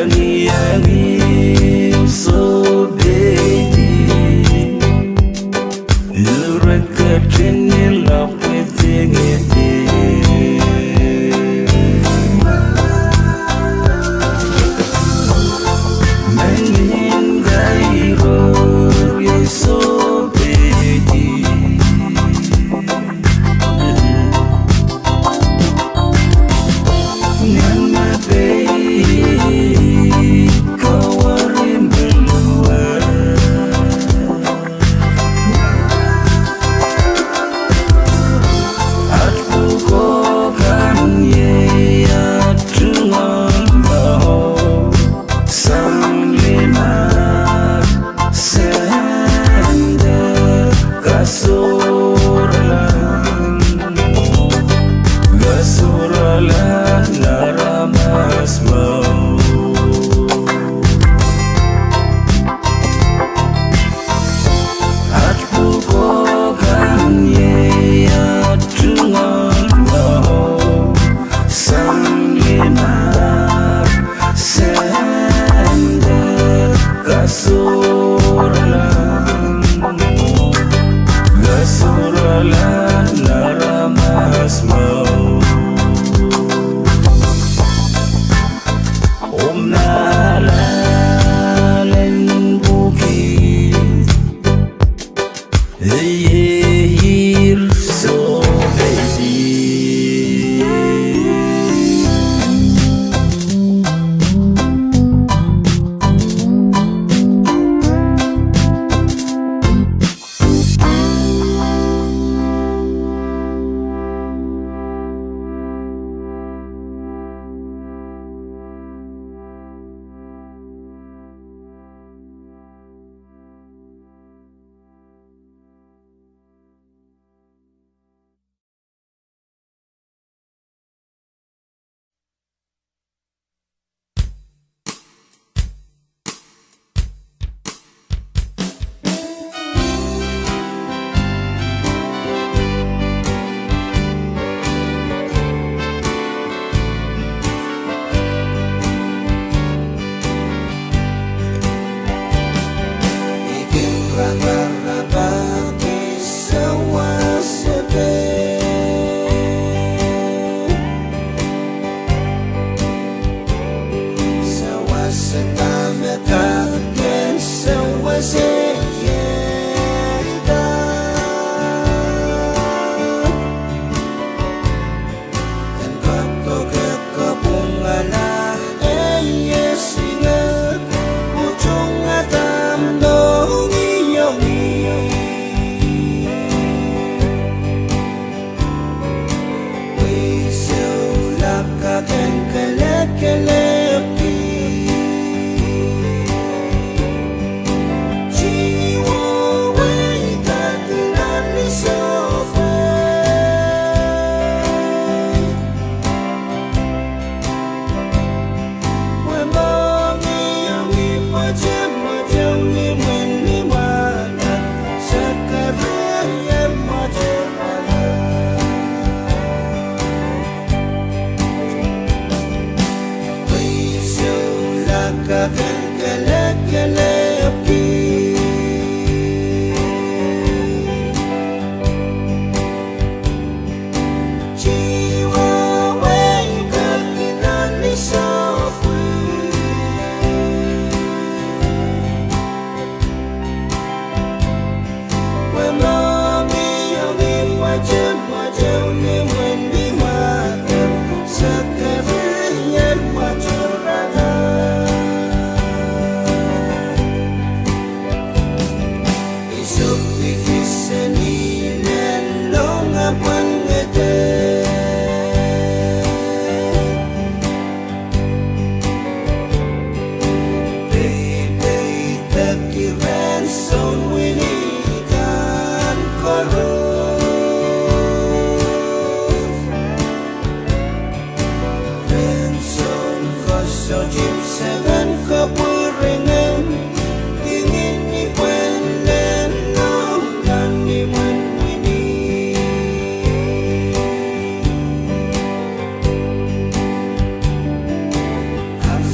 Ahpw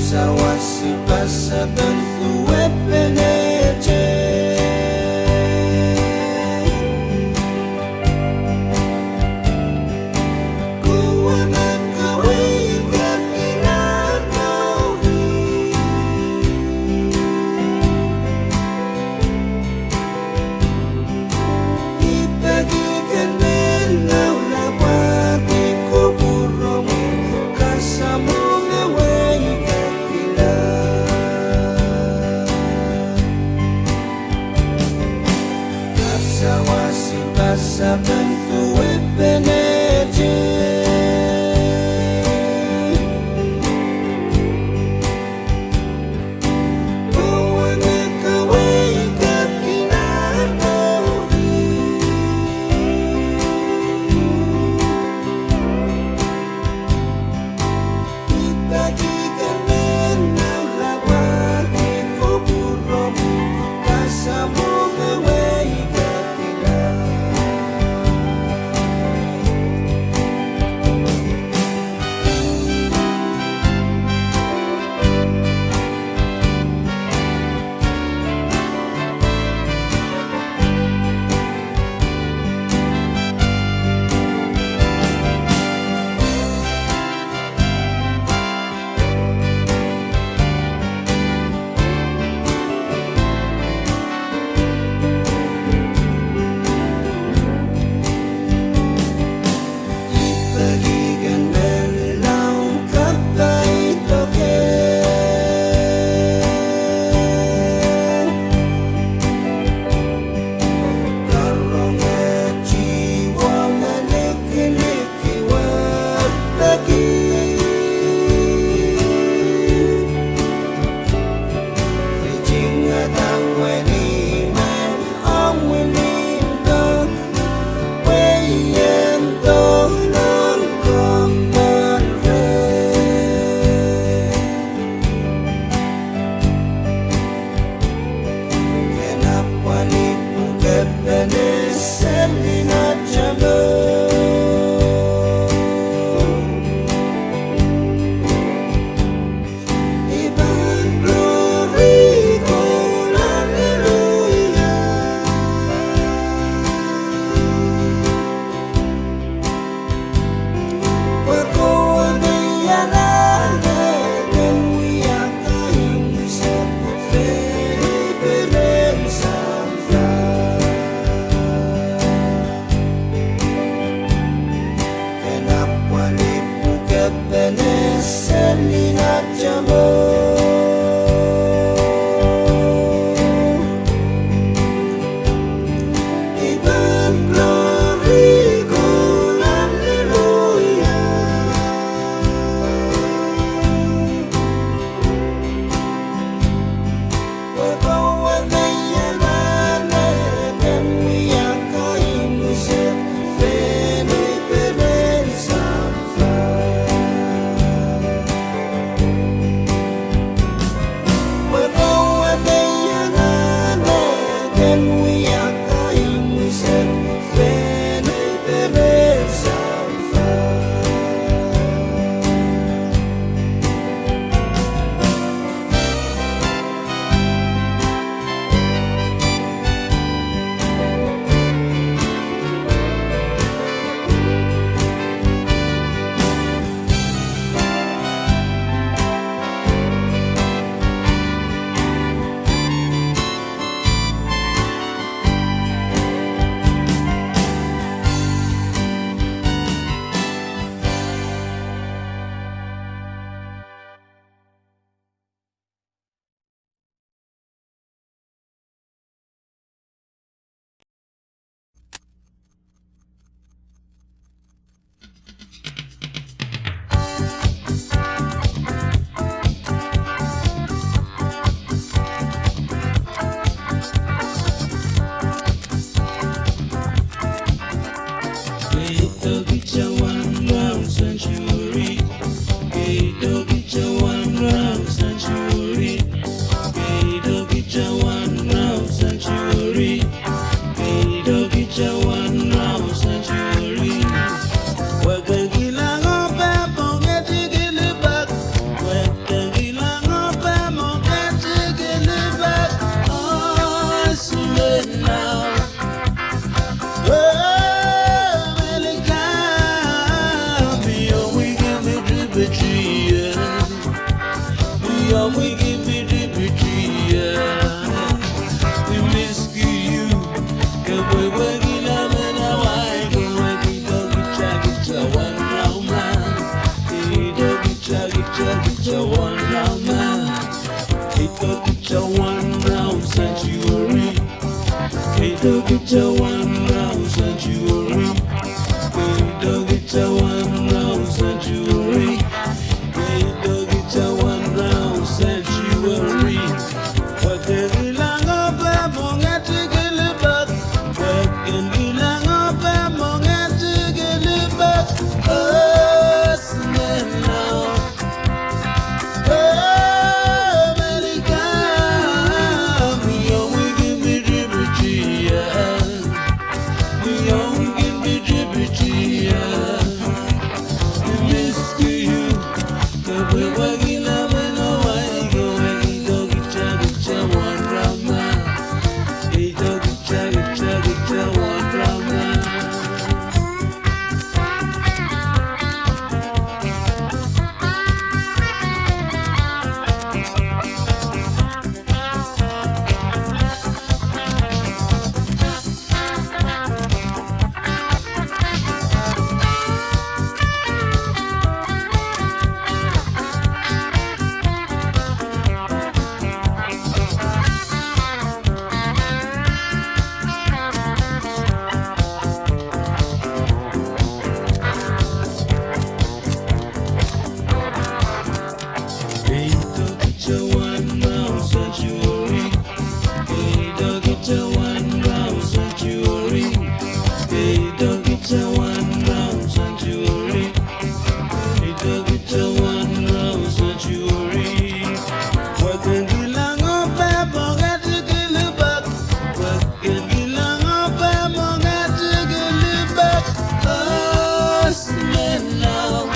sawas Sipasa pen duwepenehte. Kowe me kaweidki laud. I peki ken mehn laula pwehki kupwuromwi, kasamwo me weidki laud. Dokita One Round Sanctuary. Ei, Dokita One Round Sanctuary. Ei, Dokita One Round Sanctuary. Ei, Dokita One Round Sanctuary. Wekehki lango peh mongehdi kilipek. Wekehki lango peh mongehdi kilipek. Oh, Smello. Ei, Dokita One Round Sanctuary. Ei, Dokita One Round Sanctuary. Ei, Dokita One Round Sanctuary. Ei, Dokita One Round Sanctuary. Wekehki lango peh mongehdi kilipek. Wekehki lango peh mongehdi kilipek. Oh, Smello.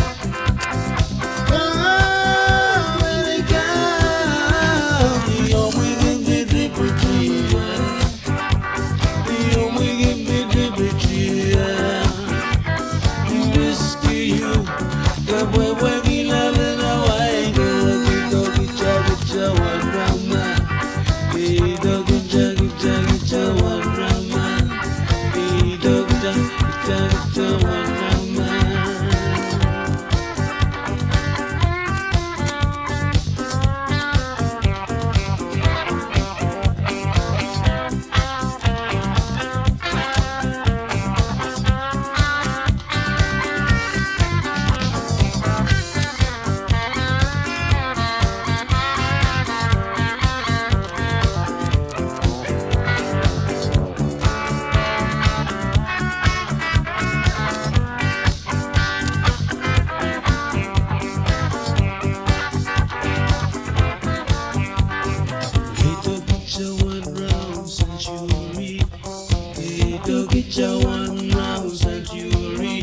Ei, Dokita One Round Sanctuary.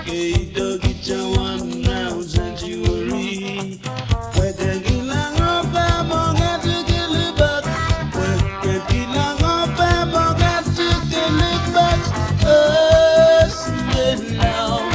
Ei, Dokita One Round Sanctuary. Wekehki lango peh mongehdi kilipek. Wekehki lango peh mongehdi kilipek. Oh, Smello.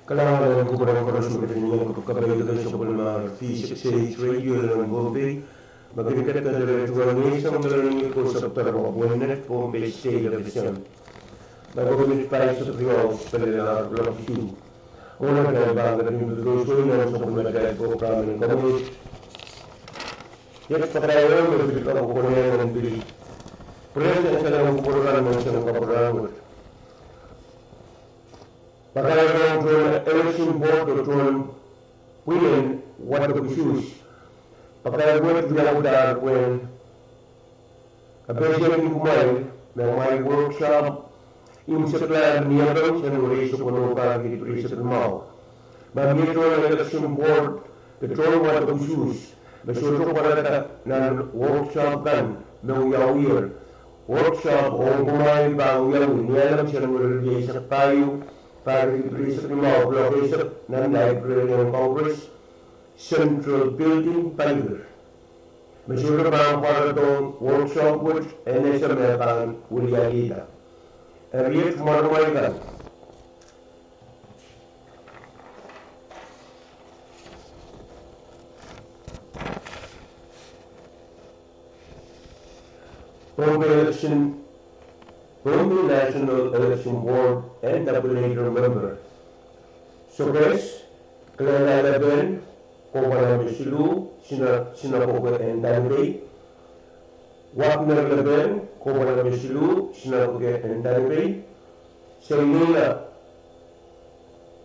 Kalahngan en kupwuren koaros me ketin iang kupwuren kapai de kesempwal me V six H Radio Lelleng Pohnpei, me kin ketiket rehn Tuan Ngeisang Delongi Kosok Darwak Wennet, Pohnpei State F S M. Me koaros pahn sipwe riau pelelar blok two. Mwohn atail pahn ketin pil koasoia nan sapwellimatail program en komwi, iet pakair me pil kakokonehng en pil pwurehng saleng kupwur kan nan sapwellimatail program wet. Pakair ong tohn election board oh tohn pwihn en wadek issues. Pakair wet wiawidahr pwehn kapehsekin kumwail me amwail workshop imwiseklahr ni Sapwellime January eisek weneu, pahr riekid rieisek limau. Ma mie tohn election board de tohn wadek issues me sohte pwarada nan workshop kan me wiawier, workshop ong kumwail pahn wiawi ni Sapwellime January rieisek pahieu, pahr riekid rieisek limau, blok eisek, nan Library of Congress, Central Building, Palikir. Me sohte pahn pwarada ong workshop wet, e ese me pahn wiliakihda. Eri iet mwaremwar kan. Pohnpei Election, Pohnpei National Election Board en tabulator member. Sokehs, Glenna Lepen, kohpwa number siluh, Sina-, Sinakoke en Tanipei. Wapner Lepen, kohpwa number siluh, Sinakoke en Tanipei. Selina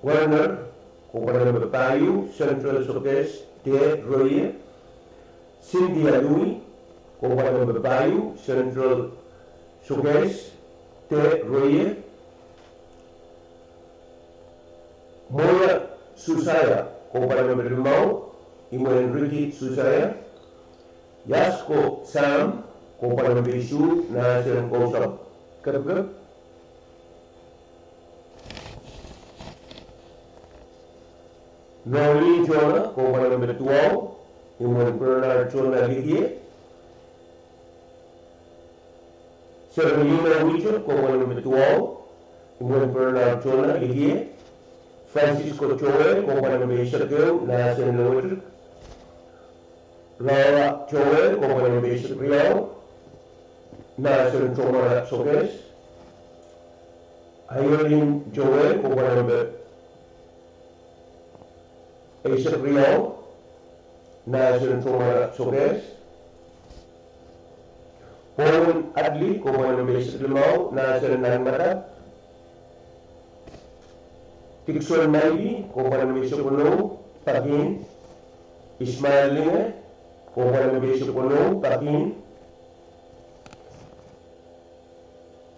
Werner, kohpwa number pahieu, Central Sokehs, Teh, Roye. Cynthia Lui, kohpwa number pahieu, Central Sokehs, Teh, Roye. Moya Susaia, kohpwa number limau, imwen Ricky Susaia. Yasko Sam, kohpwa number isuh, Nahsen Kousapw Kepikep. Norlin Jona, kohpwa number duwau, imwen Bernard Jona Likie. Sermelina Wijer, kohpwa number duwau, imwen Bernard Jona Likie. Francisco Joel, kohpwa number eisek ehu, Nahsen Lewetrik. Laura Joel, kohpwa number eisek riau, Nahsen Tomara Sokehs. Irene Joel, kohpwa number eisek riau, Nahsen Tomara Sokehs. Paul Adli, kohpwa number eisek limau, Nahsen Nan Madap. Dixon Maibi, kohpwa number eisek weneu, Pakin. Ishmael Linge, kohpwa number eisek weneu, Pakin.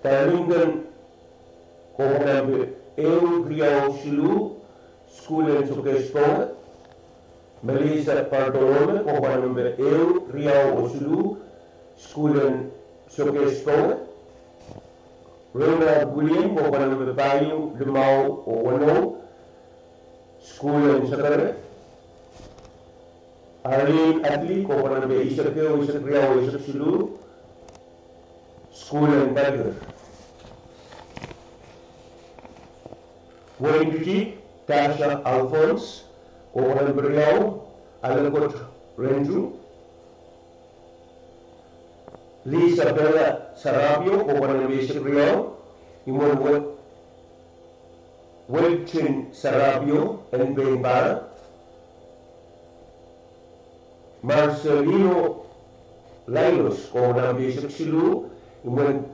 Darlington, kohpwa number ehu riau siluh, Sukuhl en Sokehs Powe. Melissa Bartolome, kohpwa number ehu riau oh siluh, Sukuhl en Sokehs Powe. Reinald William, kohpwa number pahieu, limau oh weneu, Sukuhl en Sekere. Arlene Adli, kohpwa number eisek ehu, eisek riau, eisek siluh, Sukuhl en Palikir. Wehin Dudi, Tasha Alphonse, kohpwa number riau, Alekot Rendu. Lisabella Sarapio, kohpwa number eisek riau, imwen We-, Welchin Sarapio en Peinpara. Marcelino Lailos, kohpwa number eisek siluh, imwen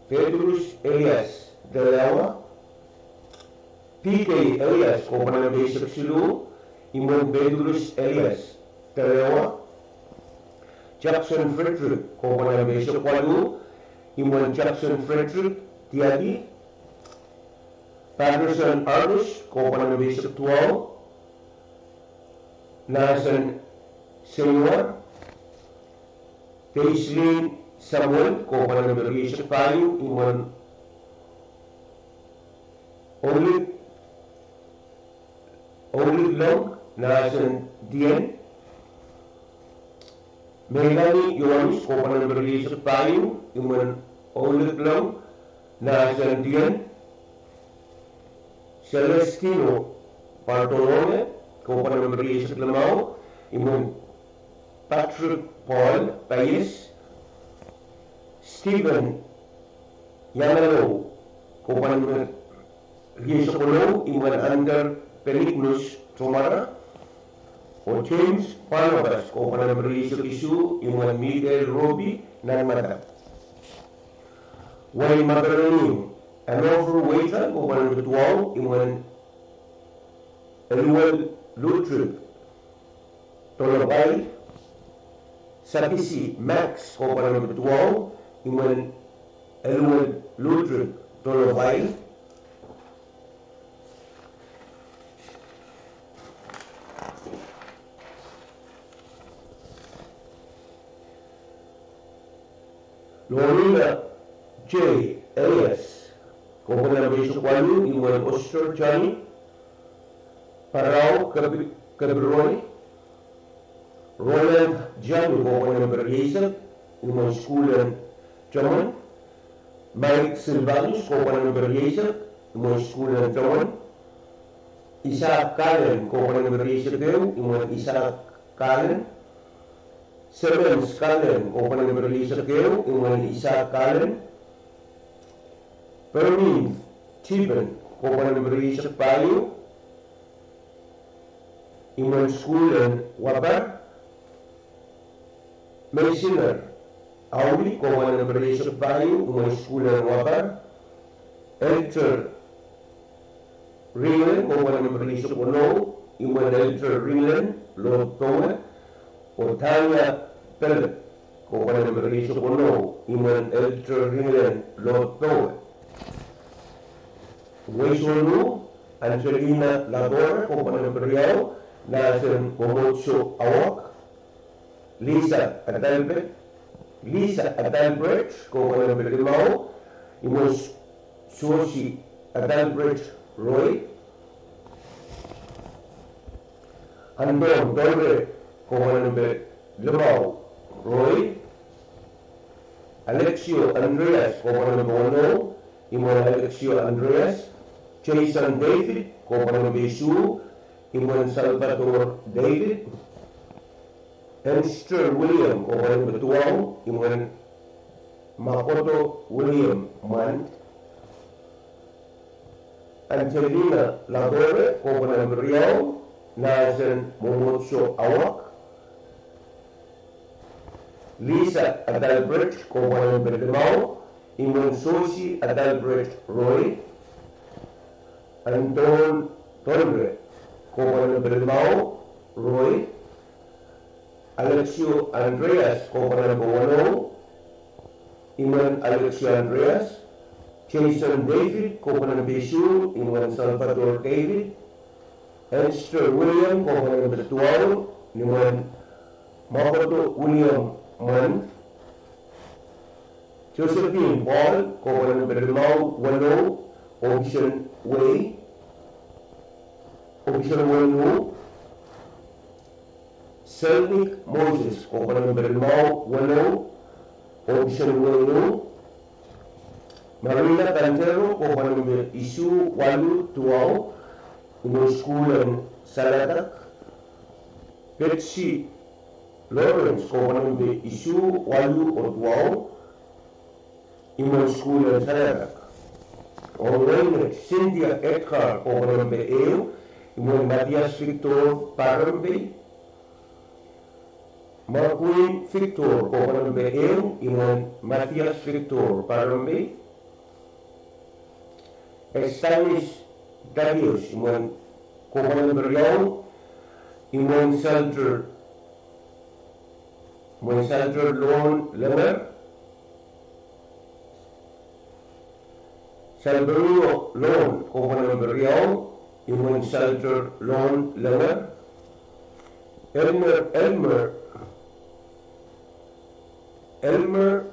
Petrus Elias Delawa. P K Elias, kohpwa number eisek siluh, imwen Petrus Elias Delawa. Jackson Frederick, kohpwa number eisek waluh, imwen Jackson Frederick Tiaki. Patterson Artis, kohpwa number eisek duwau, Nahsen Senior. Deislin Samuel, kohpwa number eisek pahieu, imwen Olik, Olik Long, Nahsen Dien. Melanie Johannes, kohpwa number eisek pahieu, imwen Olik Long, Nahsen Dien. Celestino Bartolome, kohpwa nempe rieisek limau, imwen Patrick Paul Paies, Stephen Yanalou, kohpwa nempe rieisek weneu, imwen Ander Benignus Tomara, oh James Barnabas, kohpwa nempe rieisek isuh, imwen Mikael Robi Nanmada. Wein Makedonia, Anofru Weitan, kohpwa nempe duwau, imwen Eluel Ludwig Tolopai, Sakisi Max, kohpwa nempe duwau, imwen Eluel Ludwig Tolopai. Lorina J Elias, kohpwa nempe rieisek waluh, imwen Oster Johnny, Parau Kepi-, Kepiroi, Roland Johnny, kohpwa nempe rieisek, imwen sukuhl en Tomon, Mike Silvanus, kohpwa nempe rieisek, imwen sukuhl en Tomon, Isaac Kalen, kohpwa nempe rieisek ehu, imwen Isaac Kalen, Semens Kalen, kohpwa nempe rieisek ehu, imwen Isaac Kalen, Permin Tiben, kohpwa nempe rieisek pahieu, imwen sukuhl en Wapar, Meisiner Auli, kohpwa nempe rieisek pahieu, imwen sukuhl en Wapar, Elter Ringlen, kohpwa nempe rieisek weneu, imwen Elter Ringlen, Lord Powe, oh Tanya Pellet, kohpwa nempe rieisek weneu, imwen Elter Ringlen, Lord Powe. Wehi weneu, Angelina Ladore, kohpwa nempe riau, Nasen Momotso Awak, Lisa Adalbert, Lisa Adalbert, kohpwa nempe limau, imwen Sosi Adalbert Roy, Anton Dolre, kohpwa nempe limau Roy, Alexio Andreas, kohpwa nempe weneu, imwen Alexio Andreas, Jason David, kohpwa nempe isuh, imwen Salvador David, Enster William, kohpwa nempe duwau, imwen Makoto William Mwan, Angelina Ladore, kohpwa nempe riau, Nasen Momotso Awak, Lisa Adalbert, kohpwa nempe limau, imwen Sosi Adalbert Roy, Anton Tonre, kohpwa nempe limau Roy, Alexio Andreas, kohpwa nempe weneu, imwen Alexio Andreas, Jason David, kohpwa nempe isuh, imwen Salvador David, Enster William, kohpwa nempe duwau, imwen Makoto William Mwan, Josephine Paul, kohpwa nempe limau weneu, ohpis en wehi, ohpis en weneu, Selnik Moses, kohpwa nempe limau weneu, ohpis en weneu, Marina Cantero, kohpwa nempe isuh, waluh, duwau, imwen sukuhl en Salatak, Betsy Lawrence, kohpwa nempe isuh, waluh oh duwau, imwen sukuhl en Salatak. Ong wehin Cynthia Edgar, kohpwa nempe ehu, imwen Matthias Victor Parembe, Marquin Victor, kohpwa nempe ehu, imwen Matthias Victor Parembe, Estanis Thaddeus, imwen, kohpwa nempe riau, imwen Salter, imwen Salter Lon Lemer, Salperino Lon, kohpwa nempe riau, imwen Salter Lon Lemer, Elmer, Elmer, Elmer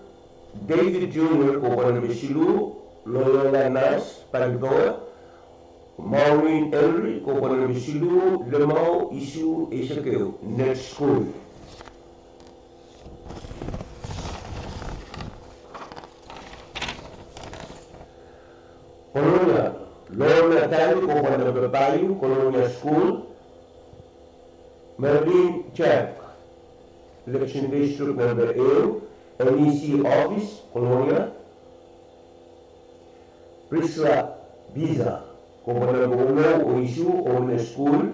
David Junior, kohpwa nempe siluh, Loyola Nas, Palipoa, Maureen Henry, kohpwa nempe siluh, limau, isuh, eisek ehu, Net School. Kolonia, Lorna Stanley, kohpwal nempe pahieu, Colonia School. Merlin Jack, Election District nempe ehu, N E C Office, Colonia. Priscilla Biza, kohpwal nempe weneu oh isuh, Omine School.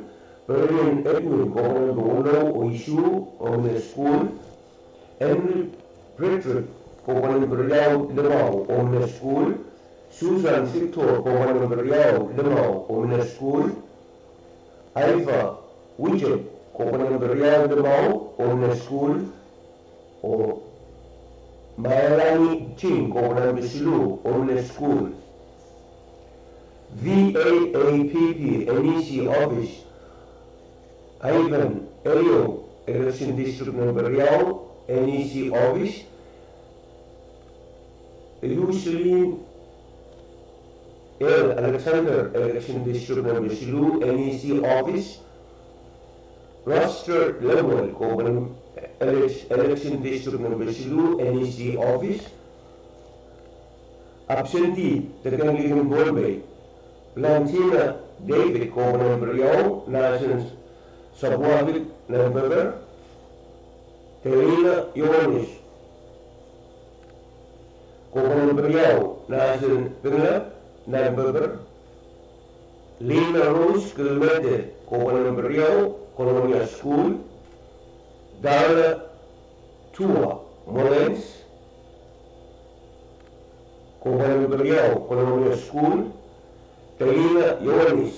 Berlin Edwin, kohpwal nempe weneu oh isuh, Omine School. Henry Frederick, kohpwal nempe riau limau, Omine School. Susan Victor, kohpwal nempe riau limau, Omine School. Iva Wittek, kohpwal nempe riau limau, Omine School. Oh Mailani Ching, kohpwal nempe siluh, Omine School. V A A P P N E C Office, Ivan Eyo, Election District nempe riau, N E C Office. Lucelyn L. Alexander, Election District nempe siluh, N E C Office. Roster Lemuel, kohpwal, Election District nempe siluh, N E C Office. Absentee, Tekeng Likin Pohnpei. Blantina David, kohpwal nempe riau, Nasen Sapwakid nan Pepper. Delina Yohanes, kohpwal nempe riau, Nasen Pingelap nan Pepper. Lina Rose Kilmete, kohpwal nempe riau, Colonia School. Dana Tua Mullins, kohpwal nempe riau, Colonia School. Delina Yohanes,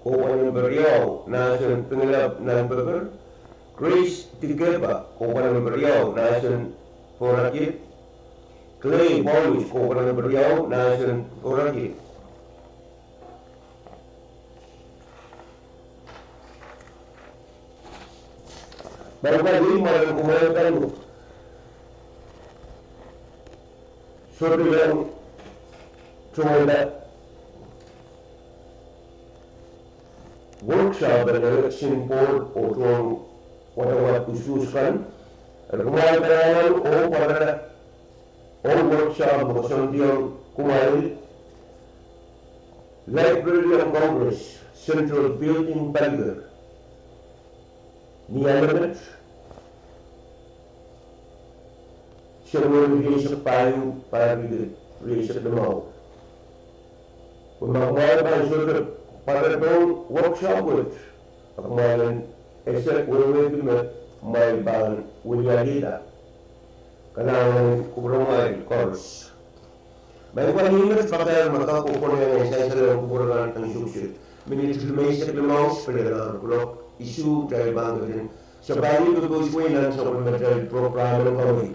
kohpwal nempe riau, Nasen Pingelap nan Pepper. Grace Dikeba, kohpwal nempe riau, Nasen Porakid. Clay Paulus, kohpwal nempe riau, Nasen Porakid. Marain, marain kumwail pahn sohte iang towehda workshop en Election Board oh tohn wadawad usuhs kan. Eri kumwail pahn anahne oh pwarada oh workshop me koasoandiong kumwail Library of Congress, Central Building, Palikir, ni Alemet, Senweri rieisek pahieu, pahr rieisek limau. Pwe ma kumwail pahn sohte pwarada pohn workshop wet, a kumwail en ese wehwehki me kumwail pahn wilialihda. Kalahngan en kupwuramwail koaros. Maing Kauno, I men pakair me ke konehng sansal en kupwur kan en suksul. Minit limeisek limau pil ren kuloak isuh, kitail pahn ketin sapahl ni pepous wei nan sapwellimatail program en Kauno.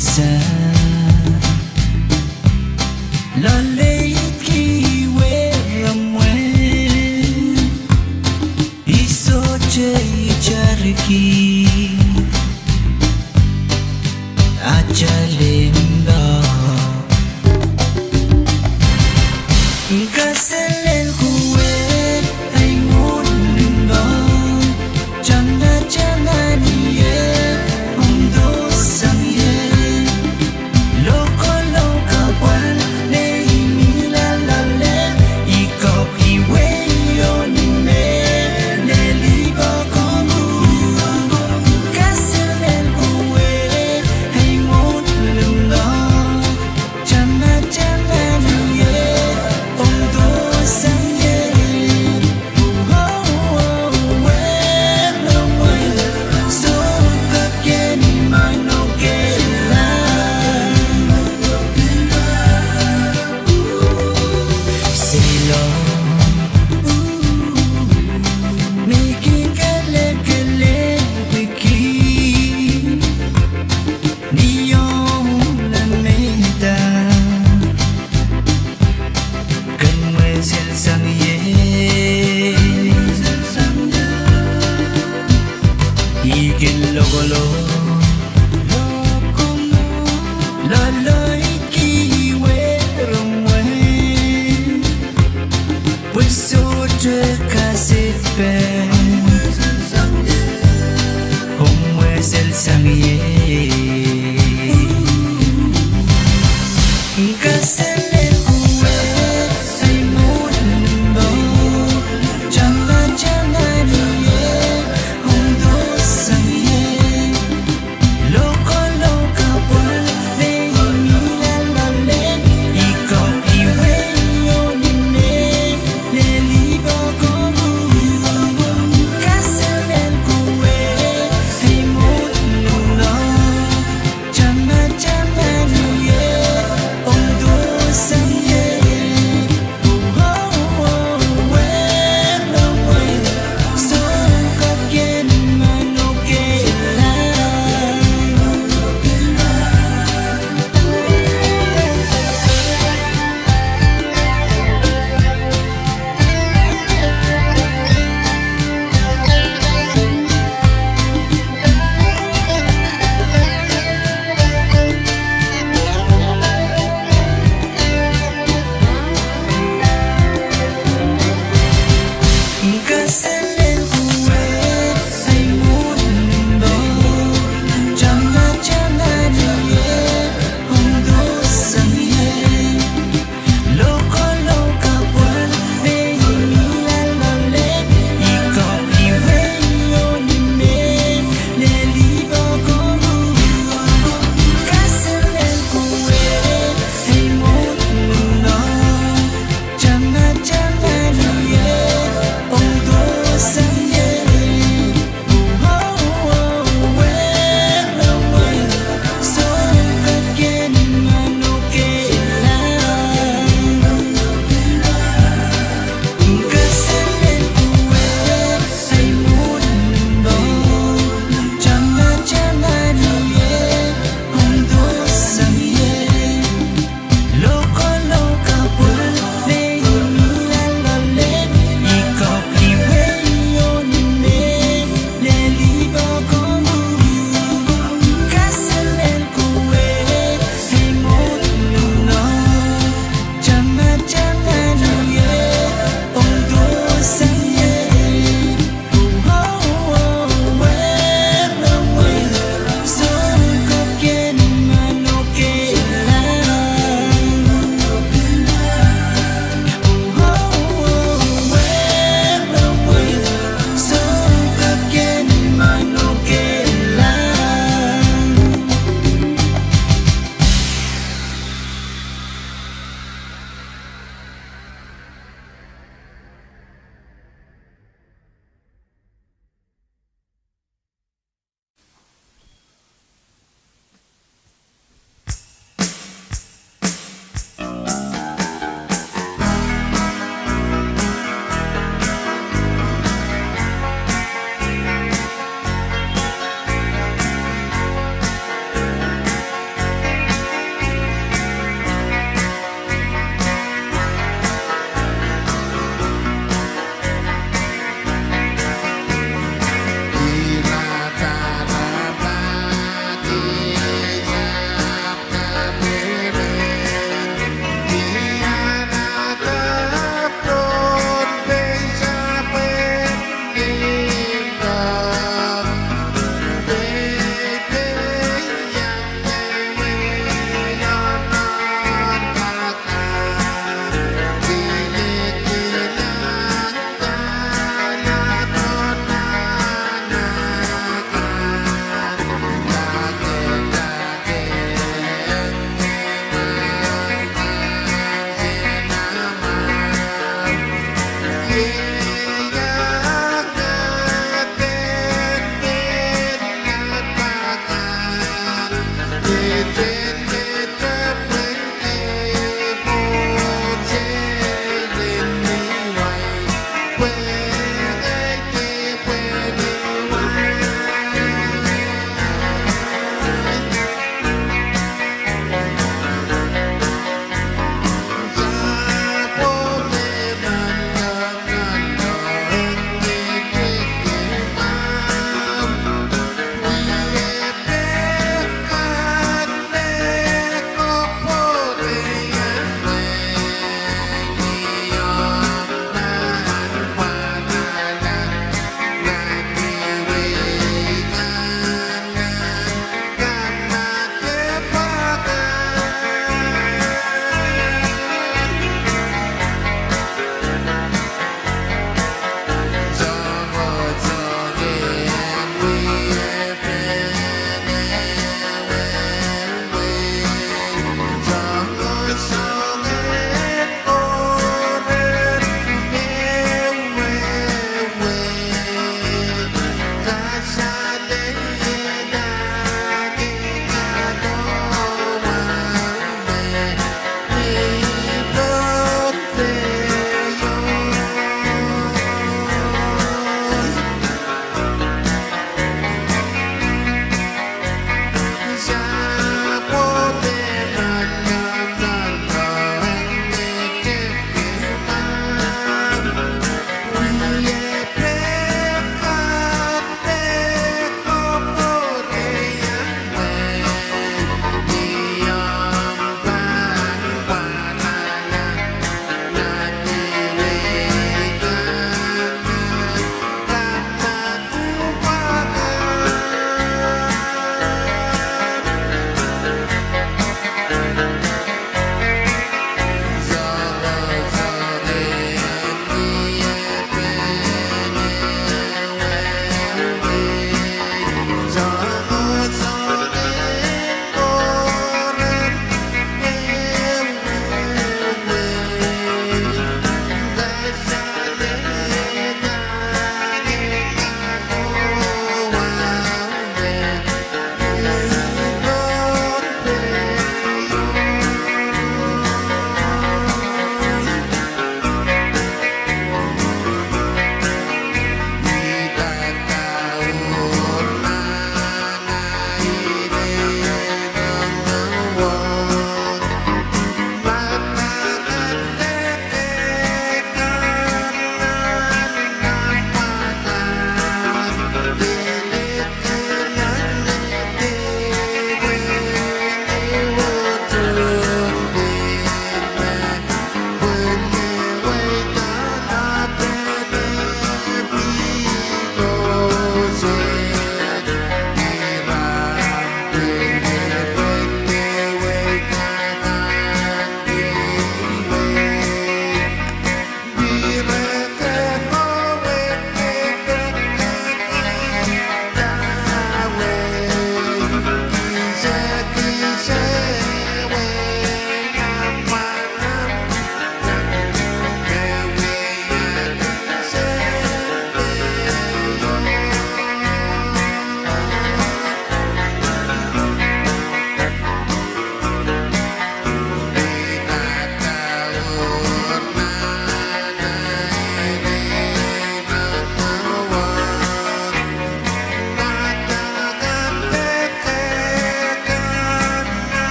sang. Loalei ki weremwe, I sohte itarki atail limpoak. Kaselel kuwe, ei mwohn limpoak, tangataman ie, omw dohsang ie. Lokolok apwal, nei mihla loale, I kak iwei oh ni me, lel limpoak ong u. Kaselel kuwe, ei mwohn limpoak,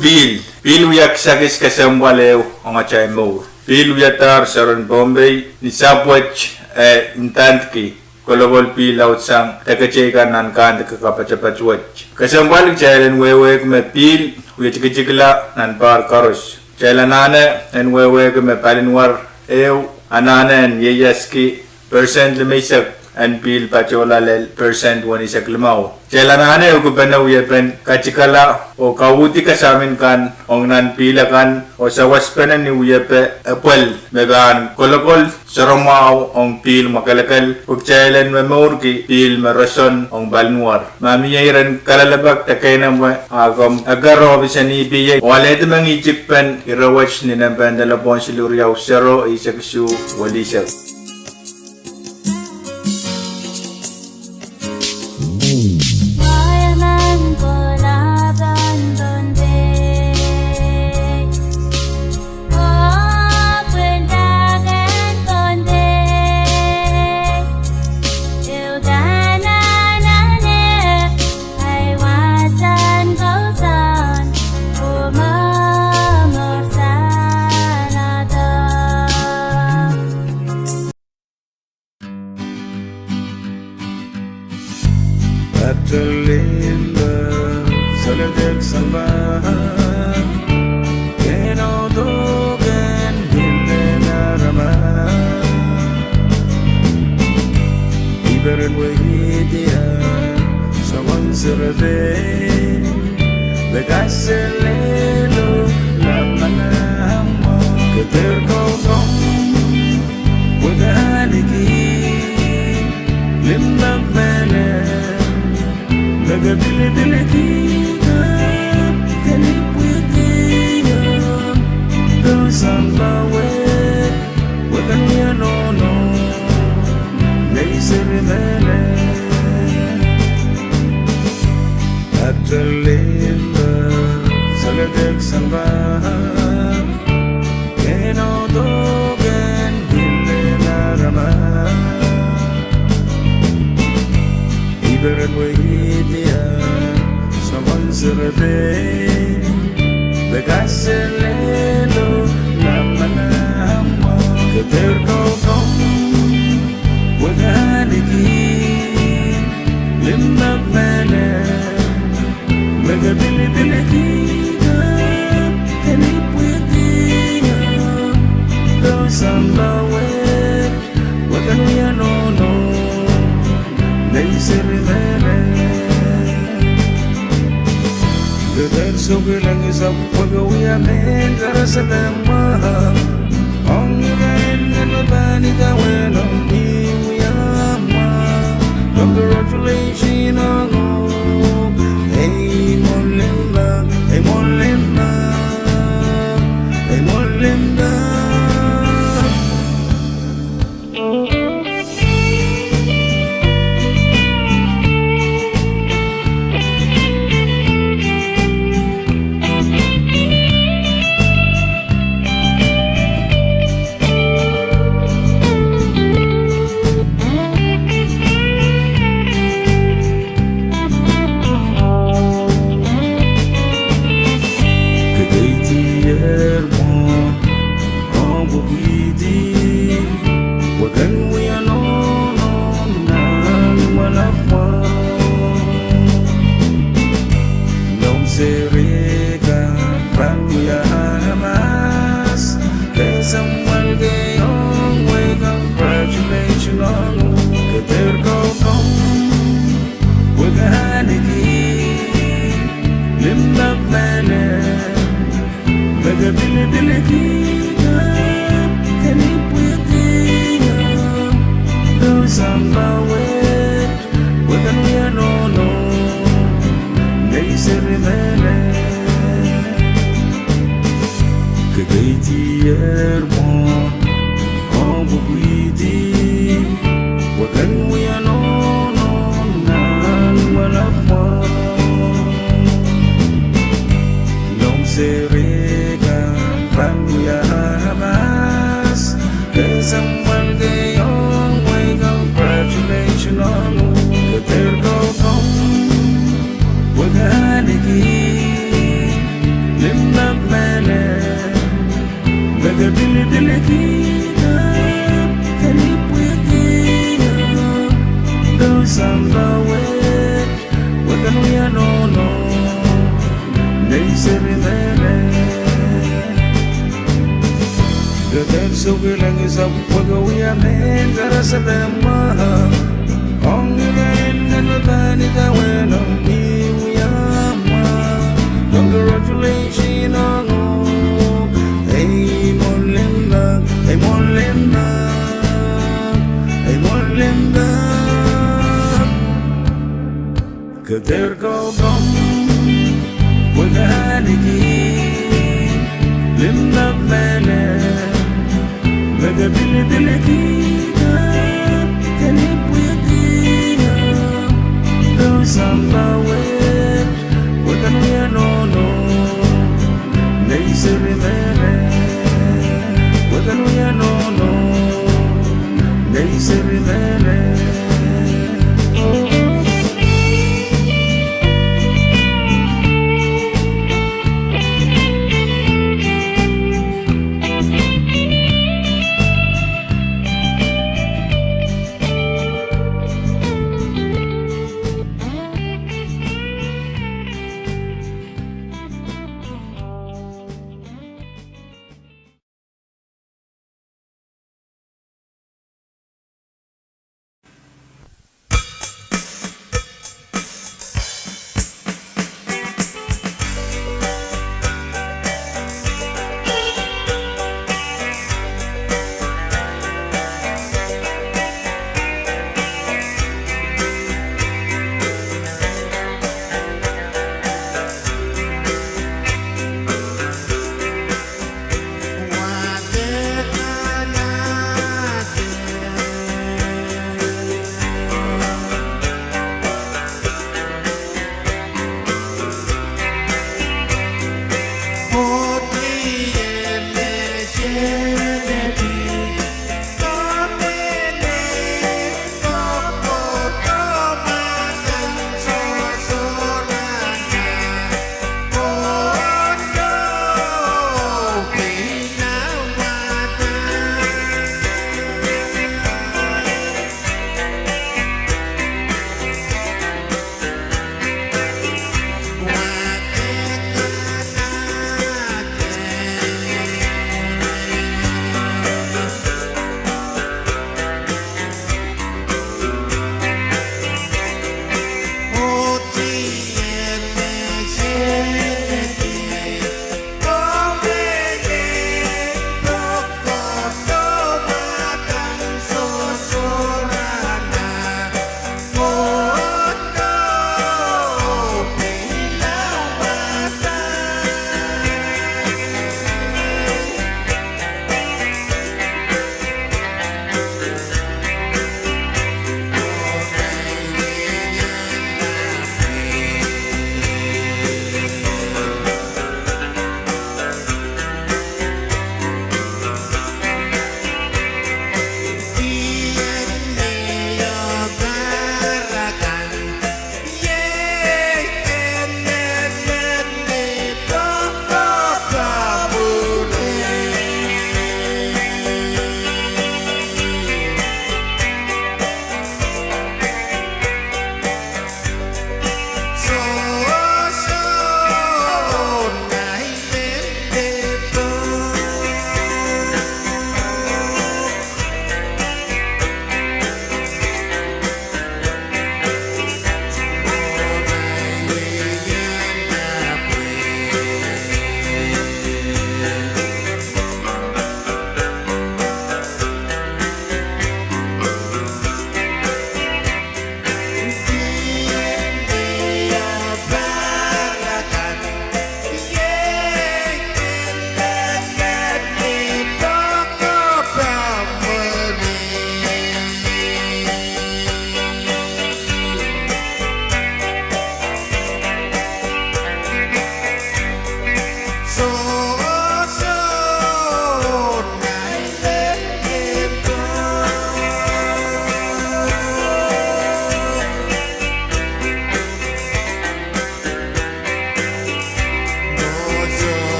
Pihl, pihl wia kisakis kesempwal ehu ong atail mour. Pihl wiadahr soaren Pohnpei ni sahpw wet, eh, ndandki kolokol pihl laudsang deketeikan nan kandike kapatapat wet. Kesempwal kitail en wehwehki me pihl wie tikitikla nan pahr koaros. Kitail anahne en wehwehki me palinwar ehu anahne en ieiaski percent limeisek en pihl patohla lel percent weneisek limau. Kitail anahne ukipene wiepen katikala oh kauhdi kasamin kan ong nan pihl akan oh sawaspene ni wiepe epwel me pahn kolokol soaramwahu ong pihl mwakelekel, pwe kitail en momourki pihl me roson ong palinwar. Ma mie iren kalelapak de keinemwe, a komw eker ohpis en E P A oh alehdi mengihtik pen ire wet ni nempehn delepwohn siluh riau sero eisek isuh welihsek. Atelimda, saledek sampah, kehn audepen pihl en aramas. I peren wehwehki soangen serepein me kaselehdo lamalam mwo. Ke dehr kaukaun wehwehki limpoak mehlel, me ke pilipilki, ke nipwidi, oh, pwe sampah wet, wehwehki nohno, nei seri mehlel. Atelimda, saledek sampah, kehn audepen pihl en aramas. I peren wehwehki soangen serepein me kaselehdo lamalam mwo. Ke dehr kaukaun wehwehki limpoak mehlel, me ke pilipilki, ke nipwidi, oh, pwe sampah wet, wehwehki nohno, nei seri mehlel. Ke dehr sohkilangki sapwuko wia mehn karasepe mwahu. Ong irail me pahn idawehn omw ni wia mwahu. Congratulations ong uhk, ei mwohn limpoak, ei mwohn limpoak, ei mwohn limpoak. Ke keidier mwo, oh pwehpwidi, wehwehki nohno nan malap mwo. Noumw serihkan pahn wia aramas, kesempwal kei ong wehi congratulations ong uhk. Ke dehr kaukaun wehwehki limpoak mehlel, me ke pilipilki, ke nipwidi, oh, pwe sampah wet, wehwehki nohno, nei seri mehlel. Ke keidier mwo, oh pwehpwidi, wehwehki nohno nan malap mwo. Noumw serihkan pahn wia aramas, kesempwal kei ong wehi congratulations ong uhk. Ke dehr kaukaun wehwehki limpoak Pilipilkihda, kelipwikihda, doh sampah wet, wekehn wia nohno, nei seri mehlel. Ke dehr soukilengisapw wekehn wia mehn karasepe mwahu. Ong irail kan me pahn idawehn omw ni wia mwahu. Congratulations ong uhk, ei mwohn limpoak, ei mwohn limpoak, ei mwohn limpoak. Ke dehr kak wekehn ahniki limpoak mehlel. Me ke pilipilkihda, kelipwikihda, doh sampah wet, wekehn wia nohno, nei seri mehlel. Wekehn wia nohno, nei seri mehlel.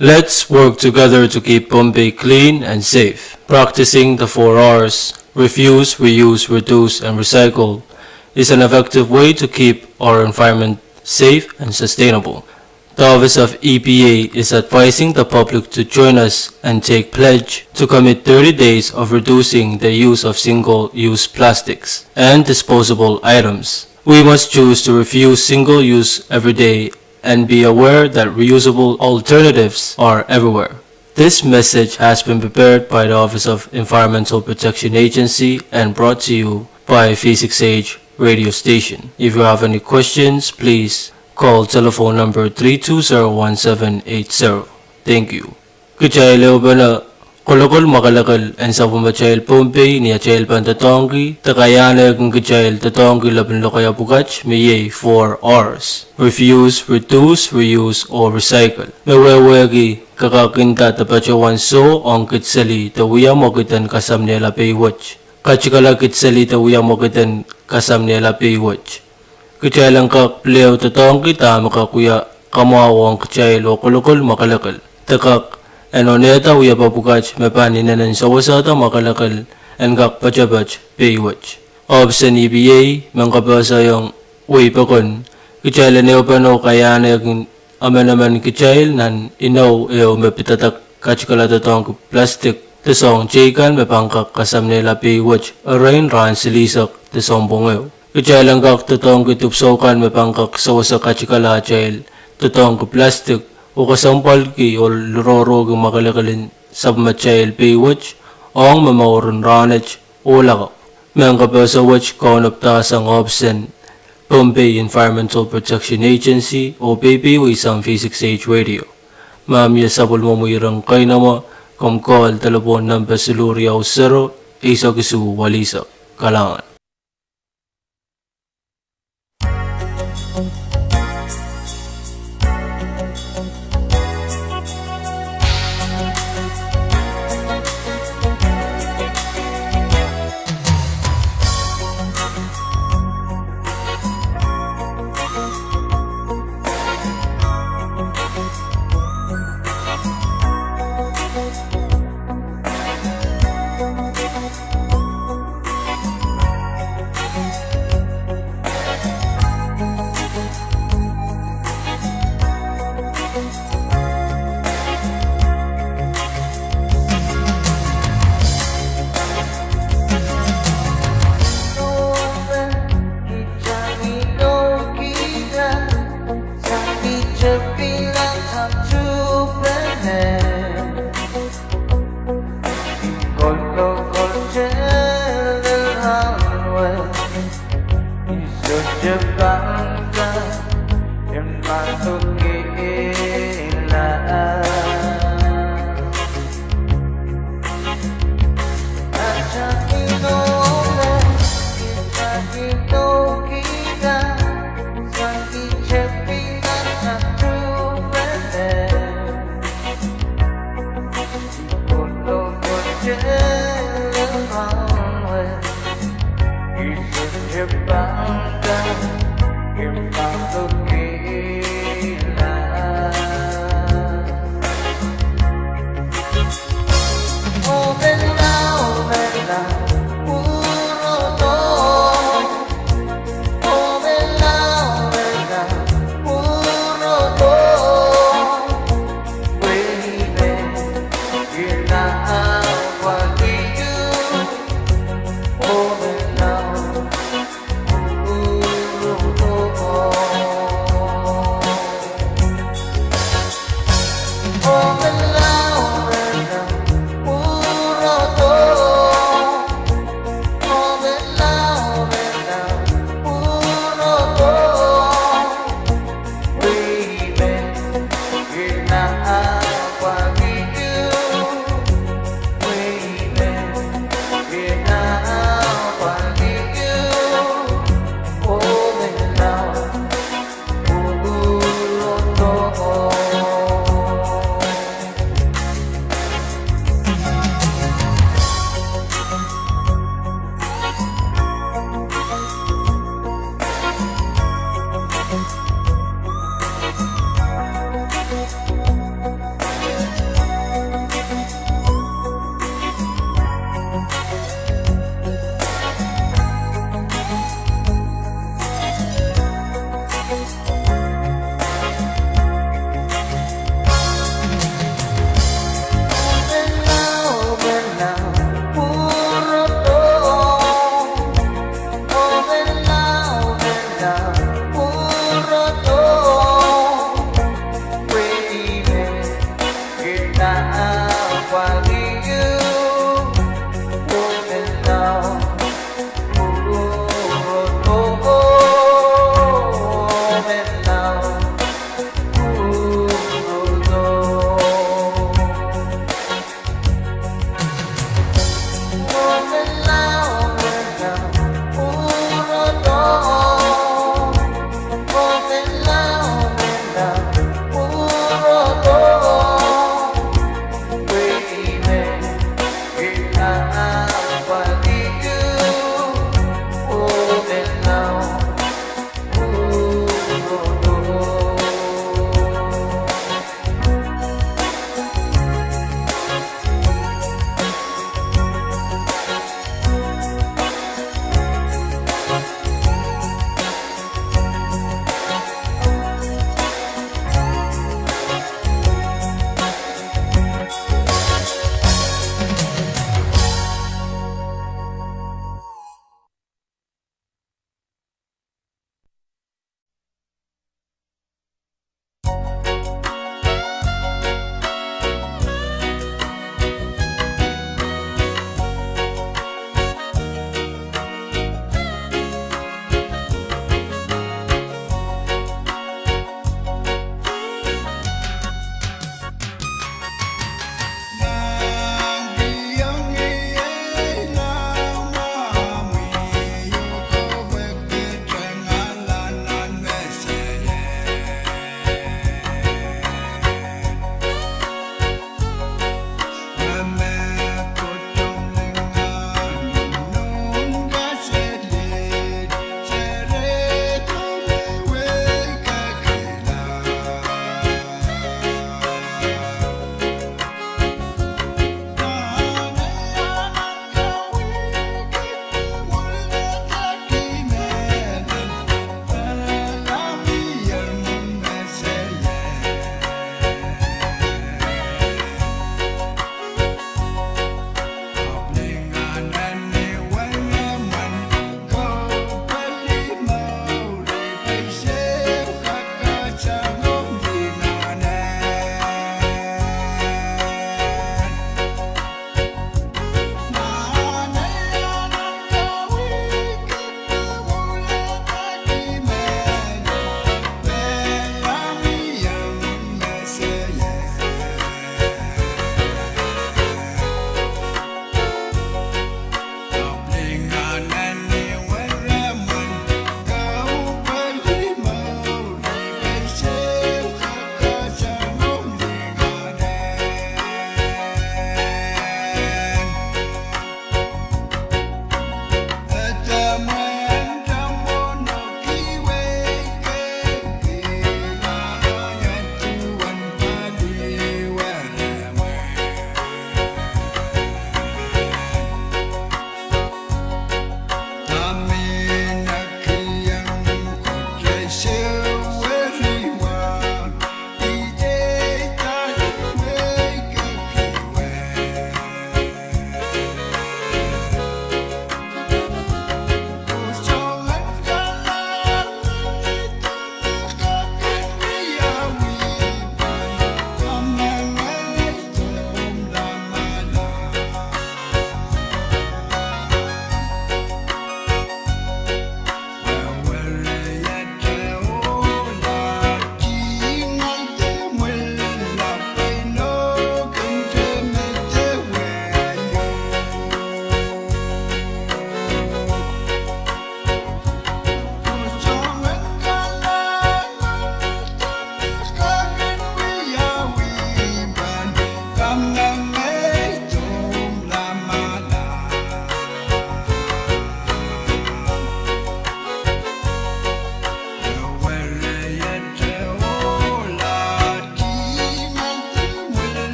Let's work together to keep Pohnpei clean and safe. Practicing the four R's, refuse, reuse, reduce, and recycle, is an effective way to keep our environment safe and sustainable. The Office of E P A is advising the public to join us and take pledge to commit thirty days of reducing the use of single-use plastics and disposable items. We must choose to refuse single-use every day and be aware that reusable alternatives are everywhere. This message has been prepared by the Office of Environmental Protection Agency and brought to you by V six H radio station. If you have any questions, please call telephone number three two zero one seven eight zero. Thank you. Kitail ehupene kolokol mwakelekel en sapwellimatail Pohnpei ni atail pahn doadoahngki de kaiahnekin kitail doadoahngki lepin lokaia pwukat me iei four R's: refuse, reduce, reuse, oh recycle. Me wehwehki kak inda de patohwan soh ong kid seli de wia mwekid en kasamnehla pei wet. Katikala kid seli de wia mwekid en kasamnehla pei wet. Kitail en kak pil ehu doadoahngki dahme kak wia kamwahu ong kitail oh kolokol mwakelekel de kak en onehda wiepe pwukat me pahn inenen sewesehda mwakelekel en kak poatopoat pei wet. Ohpis en E P A men kapehsehiong wehi pokon, kitail en ehupene kaiahnekin emenemen kitail nan inou ehu me pidada katikala doadoahngki plastik de soahng teikan me pahn kak kasamnehla pei wet erein rahn silihsek de sounpwong ehu. Kitail en kak doadoahngki dipwisou kan me pahn kak sewese katikala atail doadoahngki plastik oh kesempwalki oh lororohki mwakelekel en sapwellimatail pei wet ong momouren rahnwet oh lakapw. Mehn kapehse wet kaunopdahsang ohpis en Pohnpei Environmental Protection Agency oh peipeieisang V six H radio. Ma mie sapwellimomwi iren keinemwe, komw call telephone number siluh riau sero, eisek isuh welihsek. Kalahngan.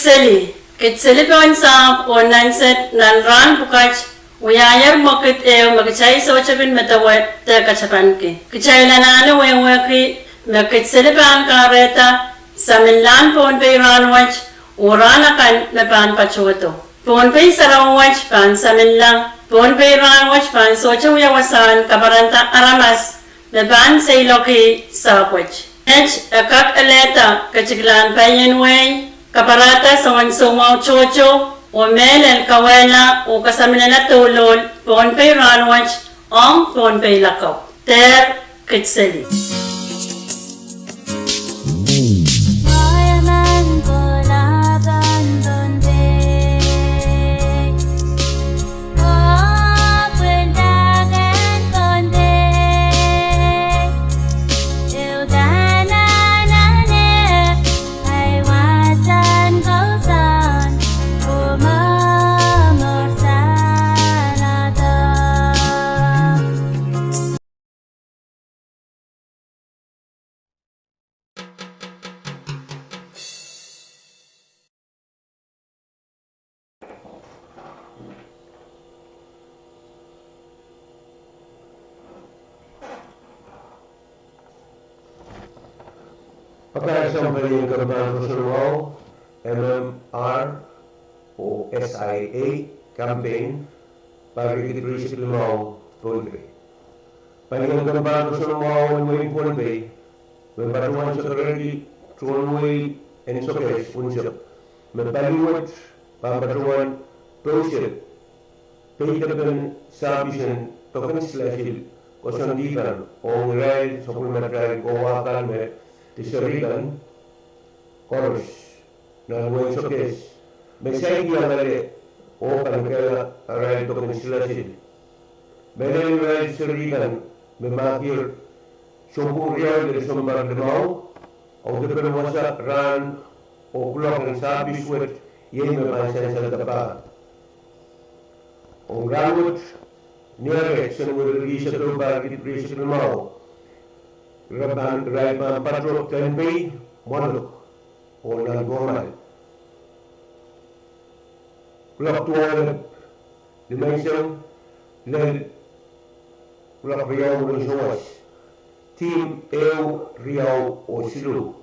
Seli, kid seli pohn sahpw oh nan sehd nan rahn pwukat, wiahier mwekid ehu me kitail sohte kin medewe de katapanki. Kitail anahne wehwehki me kid seli pahn kahrehda saminlahn Pohnpei rahnwet oh rahn akan me pahn patohdo. Pohnpei sarawi wet pahn saminla, Pohnpei rahnwet pahn sohte wia wasahn kaparanda aramas me pahn seiloak sahpwet. Met e kak elehda ketikilahn paien wehi, kaparada soangen soumwahu tohto, oh mehlel kawehla oh kasaminala douluhl Pohnpei rahnwet ong Pohnpei lakapw. Dehr kid seli. Pakair sampah en kempen roson wahu, M M R oh S I A campaign, pahr riekid rieisek limau, Pohnpei. Palien kempen roson wahu en wehin Pohnpei, me patohwan sekerehdi tohn wehi en Sokehs unsek, me pali wet pahn patohwan pousehla peidepen sahpis en doken silasil koasoandi kan ong irail sapwellimatail kowa kan me de seri kan koaros nan wehin Sokehs, me saikinte angoale oh kanekehla arail doken silasil. Mehlel irail seri kan me mahkir sounpwong riau lel sounpar limau, audepen wasa, rahn oh kuloak en sahpis wet iei me pahn sansalda pahn. Ong rahn wet, ni ire, Senwel rieisek ehu, pahr riekid rieisek limau, irail pahn, irail pahn pato Pohnpei, Mwoalok, oh nan Komal. Kuloak duwau elep nimenseng lel kuloak riau mwurin souwas, team ehu, riau oh siluh.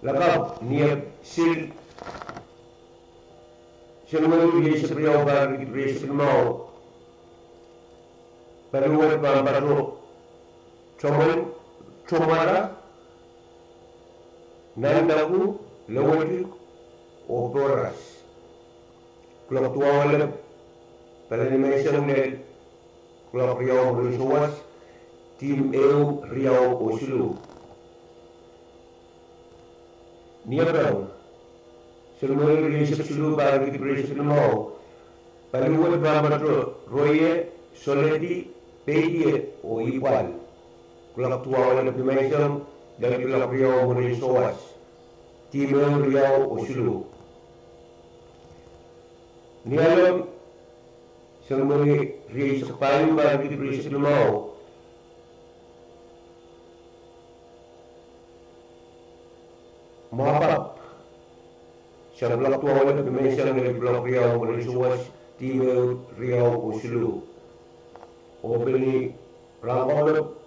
Lakapw, ni Epsil, Senwel rieisek riau, pahr riekid rieisek limau, pali wet pahn pato Tomwel, Tomwara, Nandaku, Lewedik, oh Poras. Kuloak duwau elep, pali nimenseng lel kuloak riau mwurin souwas, team ehu, riau oh siluh. Ni Epeng, Senwel rieisek siluh, pahr riekid rieisek limau, pali wet pahn pato Roie, Soledi, Peidie oh Ipwal. Kuloak duwau elep nimenseng lel kuloak riau mwurin souwas, team ehu, riau oh siluh. Ni Alem, Senwel rieisek pahieu, pahr riekid rieisek limau, Mwoapapw, sang kuloak duwau elep nimenseng lel kuloak riau mwurin souwas, team ehu, riau oh siluh. Oh pil ni Rangolep,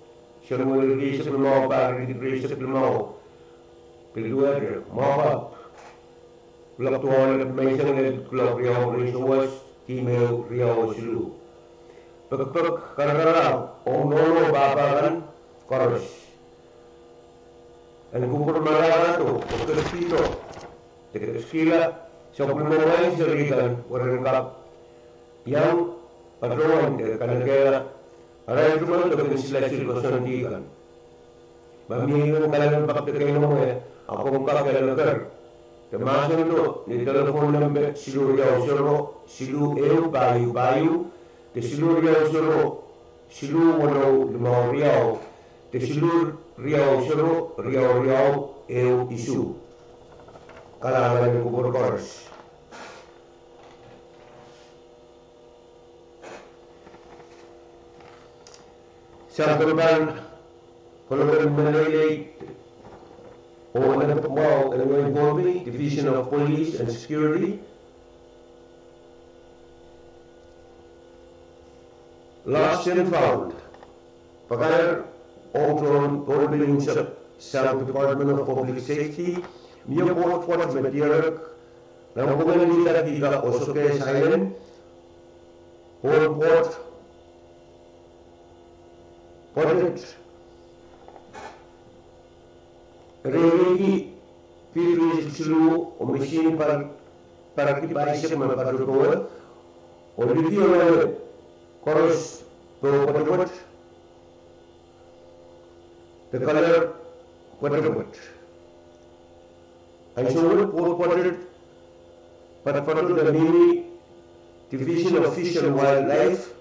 Senwel rieisek limau, pahr riekid rieisek limau, pil duwehte Mwoapapw, kuloak duwau elep nimenseng lel kuloak riau mwurin souwas, team ehu, riau oh siluh. Pekpek karakarahk ong nohno oh pahpa kan koaros en kupwur marahrahdo oh ketikihdo de ketikihla sapwellimomwail seri kan pwe ren kak iang patohwan de kanekehla arail tungoal doken silasil koasoandi kan. Ma mie ien kalahngan pak de keinemwe, a komw kak kin eker de mahsendo ni telephone nempe siluh riau sero siluh ehu pahieu pahieu, de siluh riau sero siluh weneu limau riau, de siluh riau sero riau riau ehu isuh. Kalahngan en kupwur koaros. Sang kempen kolokol meleilei oh Anahn Mwahu en wehin Pohnpei, Division of Police and Security, Lost and Found, pakair ong tohn Pohnpei unsek sang Department of Public Safety, mie pwoat pwoat me dierek, nan pwungen lihda kihka Osokehs Island, pwoat pwoat pwoatet reirei ki pit rieisek siluh oh misihn pahr, pahr ki pahisek me pato powe, oh liki ohl koaros powe pwetepwet de colour pwetepwet. Ansou wet pwoat pwoatet patpato de mihmi Division of Fish and Wildlife,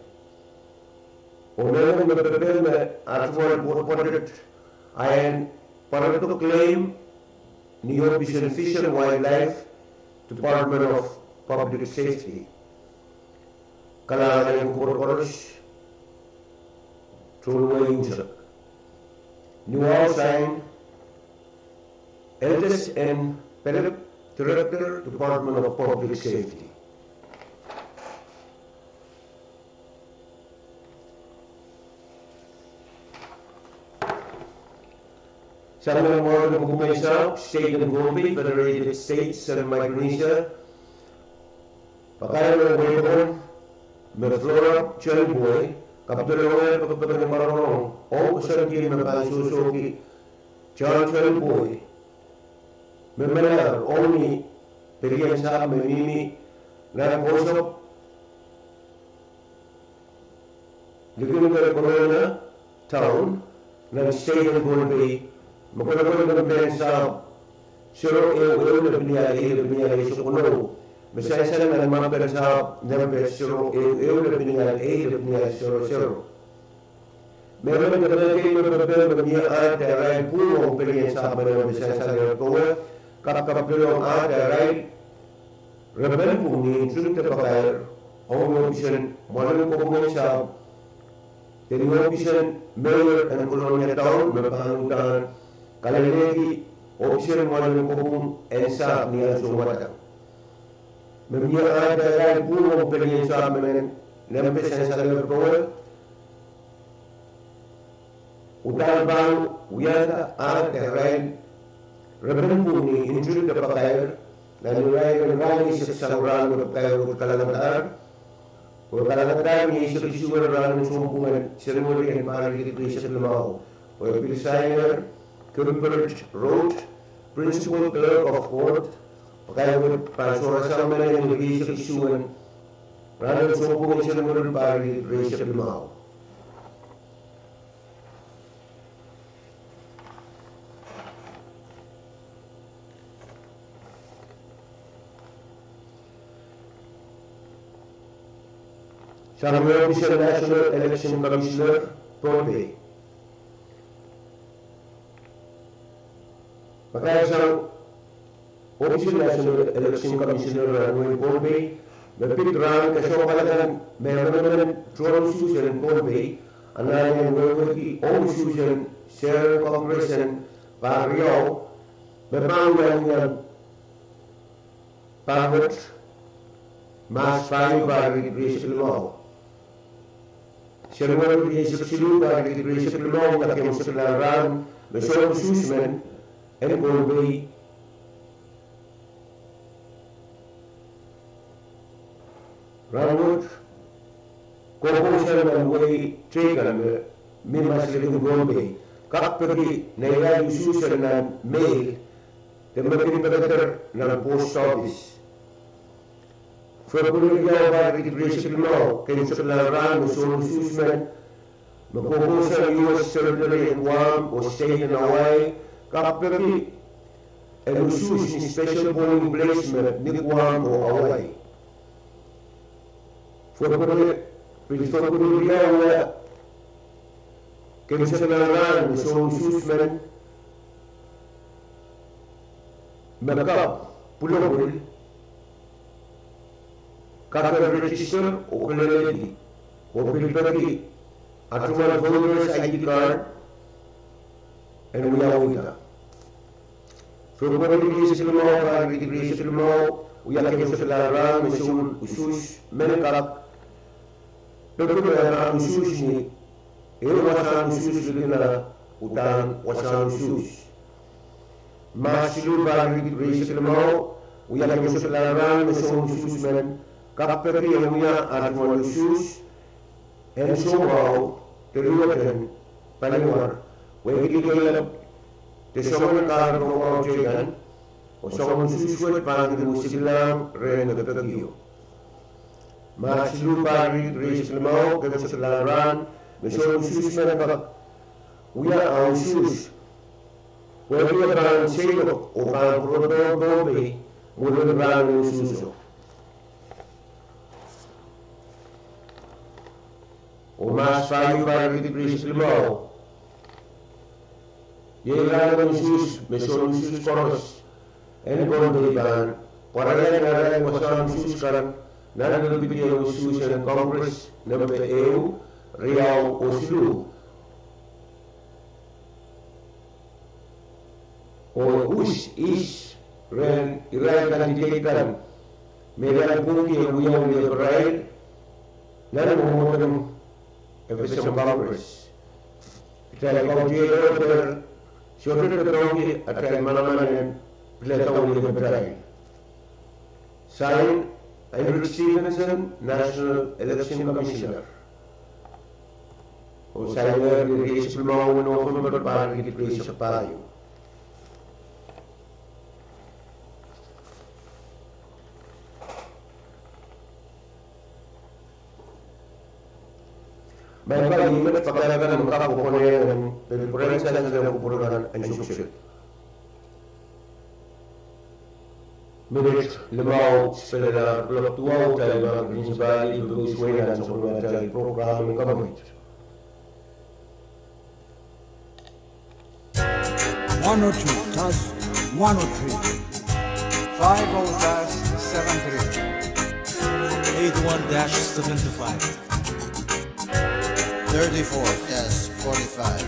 oh mehmen me pepehm me atomwail pwoat pwoatet, ahi pwarodo claim ni ohpis en Fish and Wildlife, Department of Public Safety. Kalahngan en kupwur koaros, tohn wehi unsek. Ni wahu sain, Eldes N. Pelep, Director, Department of Public Safety. Sang nan mwoaden kopwung en sahpw, State en Pohnpei, Federated States and Micronesia, pakair ong wehi pokon me Flora Cholupoi, kapwudohng pekipek en rongorong ong koasoandi me pahn sohsohki John Cholupoi me manahr ong ni pelien sahpw me mihmi nan Kosop, likin Kolonia Town, nan State en Pohnpei, me kolokol nempe en sahpw zero ehu ehu lepeni ehu lepeni eisek weneu, me sansal nan mapw en sahpw nempe zero ehu ehu lepeni ehu lepeni zero zero. Mehmen de mehkei me pepehm me mie ahd de arail pwung ong pelien sahpw me nempe sansaler powe, kapkapdolong ahd de arail repen pwung ni nting de pakair ong ni ohpis en mwoalen kopwung en sahpw, de ni ohpis en Mayor en Kolonia Town me pahn uhdahn kalelehki ohpis en mwoalen kopwung en sahpw ni ansou mwadang. Me mie ahd de arail pwung ong pelien sahpw me nempe sansaler powe, uhdahn pahn wiahda ahd de arail repen pwung ni nting de pakair nan irair en rahn eisek sang rahno pakair wet kalengadahr, oh kalengadahr ni eisek isuh en rahn en sounpwong en Senweri en pahr riekid rieisek limau, oh pil sainer Gilbert Roat, Principal Clerk of Court, pakair wet pahn sohrasang mehn ni eisek isuh en rahn en sounpwong en Senweri pahr riekid rieisek limau. Sang ni ohpis en National Election Commissioner, Pohnpei. Pakair sang ohpis en National Election Commissioner nan wehin Pohnpei, me pid rahn kesohpwal akan me emenemen tohn usuhs en Pohnpei, anahne wehwehki ong usuhs en Seren Congress en pahr riau, me pahn wiawiong pahr wet, Mahs pahieu pahr riekid rieisek limau. Senweri rieisek siluh pahr riekid rieisek limau, ih keimwseklahn rahn me sohte usuhs men en Pohnpei. Rahnwet, kohkohsang nan wehi teikan me mi maslikin Pohnpei, kak peki neirail usuhs nan mail, de me kin pekeder nan post office. February riau pahr riekid rieisek limau, keimwseklahn rahn me sohte usuhs men, me kohkohsang U S Territory en Guam oh State en Hawaii, kak peki en usuhs ni special polling place me mi Guam oh Hawaii. February, pil February riau wia, keimwseklahn rahn me sohte usuhs men, me kapw pwulopwul, kak register oh kilelehdi, oh pil peki atomwail voters I D card en wiawihda. February rieisek limau, pahr riekid rieisek limau, wia kemesepwlahn rahn me soun usuhs men kak peki me pahn usuhs ni ehu wasahn usuhs likin ah uhdahn wasahn usuhs. March siluh, pahr riekid rieisek limau, wia kemesepwlahn rahn me soun usuhs men kak peki en wia ah tungoal usuhs en soumwahu de luwet en paliwar, wehkidi keilep de soangen kahrepe mwahu teikan, oh soangen usuhs wet pahn kin wisiklahng rehn me pekio. March siluh, pahr riekid rieisek limau, kemesepwlahn rahn me soun usuhs men kak wia ah usuhs, pwehki e pahn seiloak oh pahn pwurodohng Pohnpei mwurin rahn en usuhso. Oh March pahieu, pahr riekid rieisek limau, iei rahn en usuhs me soun usuhs koaros en Pohnpei pahn pwarala arail wasahn usuhs kan nan lipilipil en usuhs en Congress nempe ehu, riau oh siluh, oh us ihs rehn irail candidate kan me irail pwungki en wia lieparail nan mwomwohden FSM Congress. Kitail kaudehla dehr sohte doadoahngki atail manaman en pilada liepatail. Sign, Heinrich Stevenson, National Election Commissioner. Oh signer ni rieisek limau November, pahr riekid rieisek pahieu. Maing ko, ih met pakair kan me kak kokohng en pil pwurehng sansal en kupwur kan en soksok. Minit limau sipelelahr kuloak duwau, kitail pahn kin sipali pepehs wehi nan sohte atail program en kamwekid. One oh two dash one oh three, five oh dash seven three, eight one dash seven five, thirty-four dash forty-five.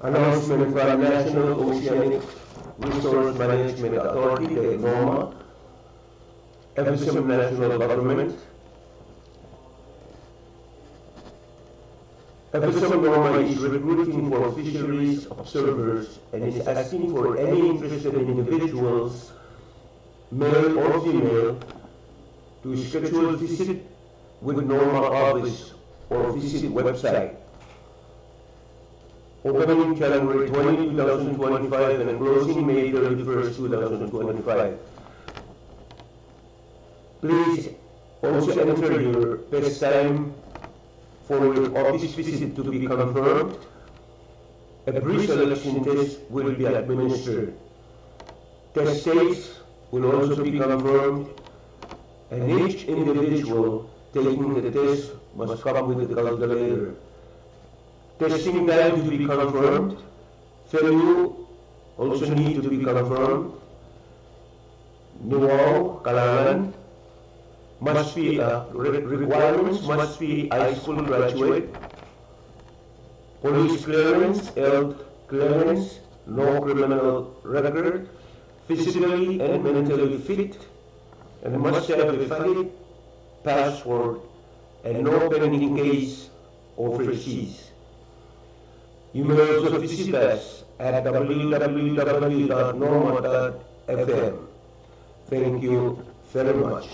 Announcement from National Oceanic Resource Management Authority, the NORMA, FSM national government. FSM NORMA is recruiting for fisheries observers and is asking for any interested individuals, male or female, to schedule visit with NORMA office or visit website. Opening January twenty, two thousand twenty-five and closing May thirty-first, two thousand twenty-five. Please also enter your best time for your office visit to be confirmed. A pre-selection test will be administered. Test dates will also be confirmed, and each individual taking the test must come with a calculator. Testing time to be confirmed. Venue also need to be confirmed. Niwao, Kalahngan, must be, uh, re-, requirements must be high school graduate, police clearance, health clearance, no criminal record, physically and mentally fit, and must have a valid passport and no pending case overseas. You may also visit us at www dot norma dot fm. Thank you very much.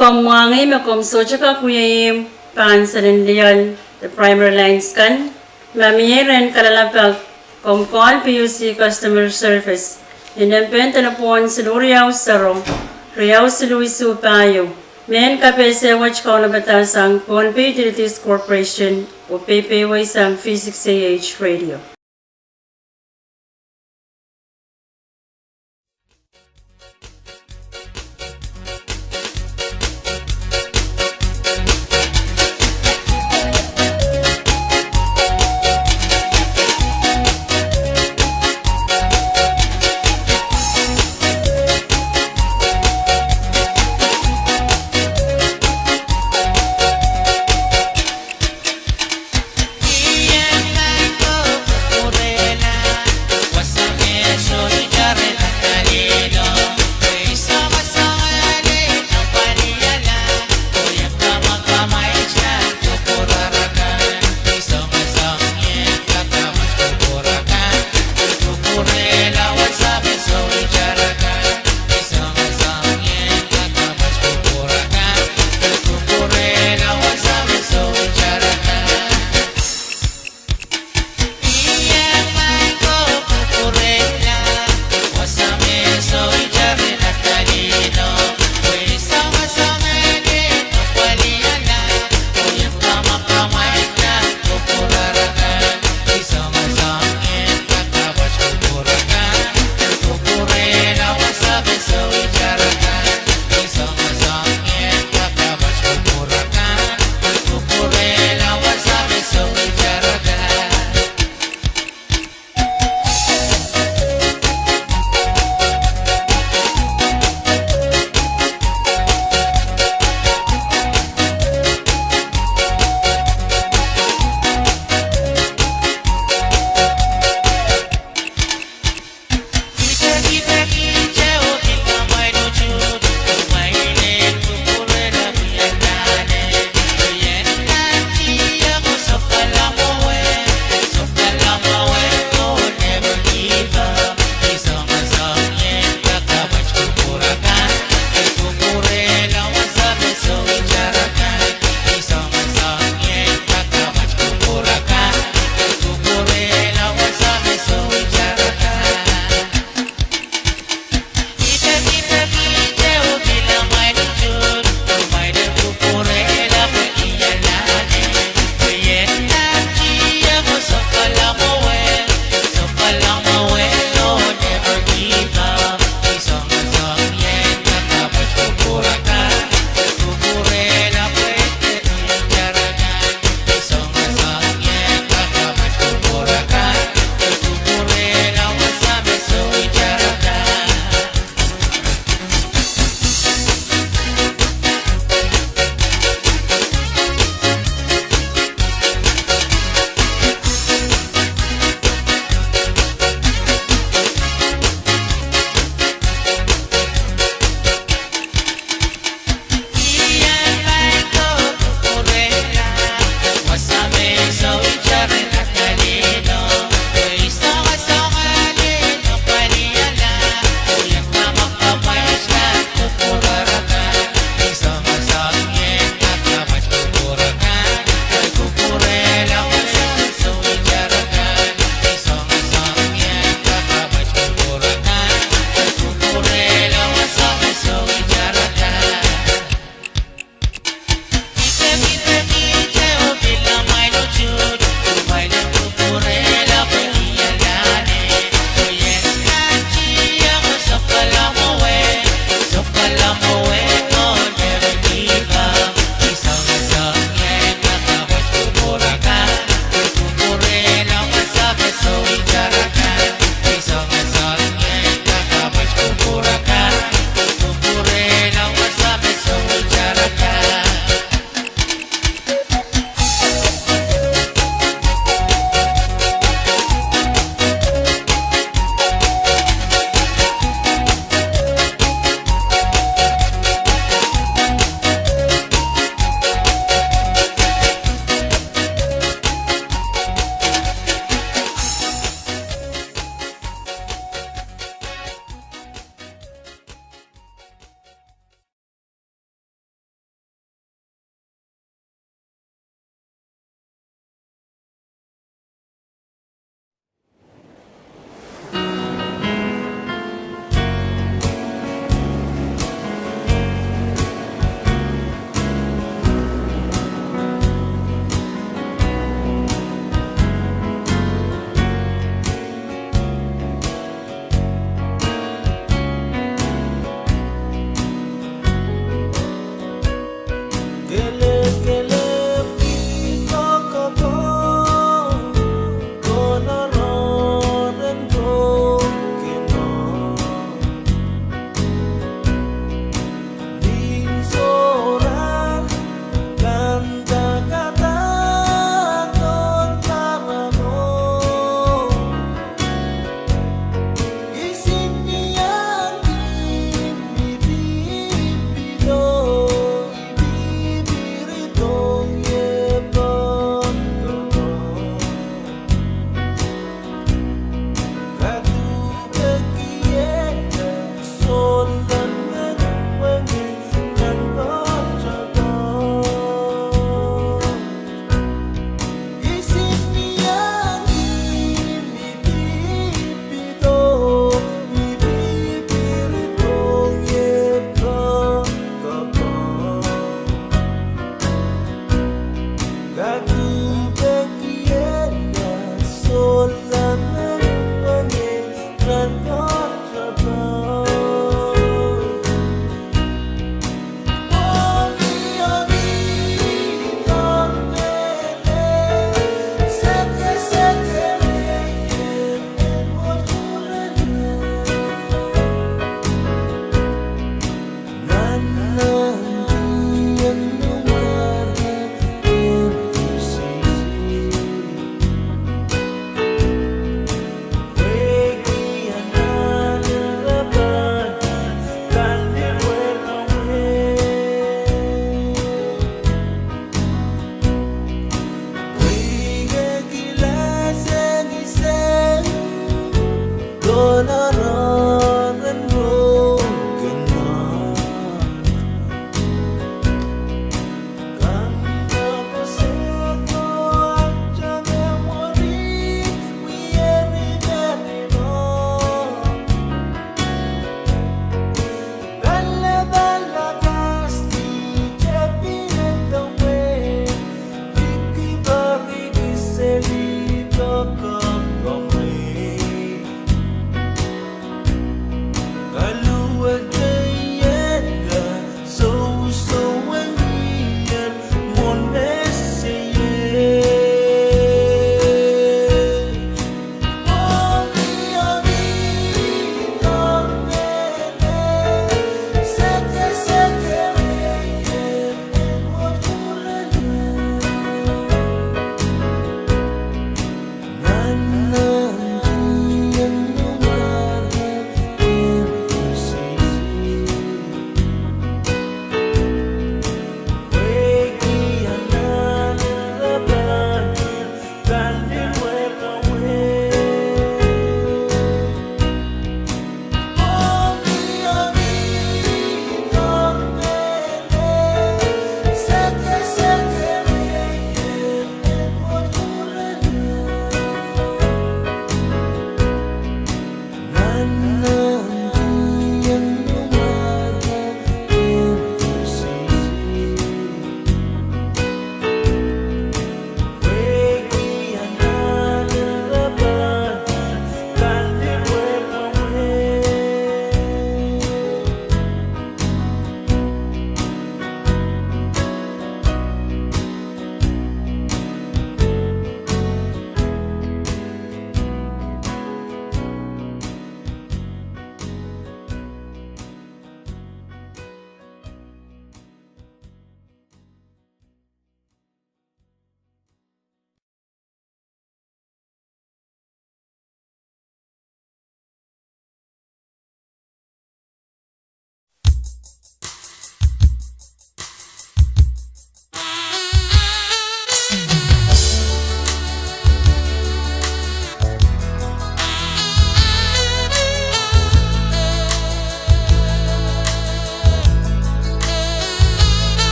Komw mwahngih me komw sohte kak wia ihmw pahn senen lioal de primary lines kan. Ma mie rehn kalelapak, komw call P U C Customer Service ni nempehn delepwohn siluh riau sero, riau siluh isuh pahieu. Mehn kapehse wet kaunopada sang Pohnpei Utilities Corporation oh peipehiong sang V six A H Radio.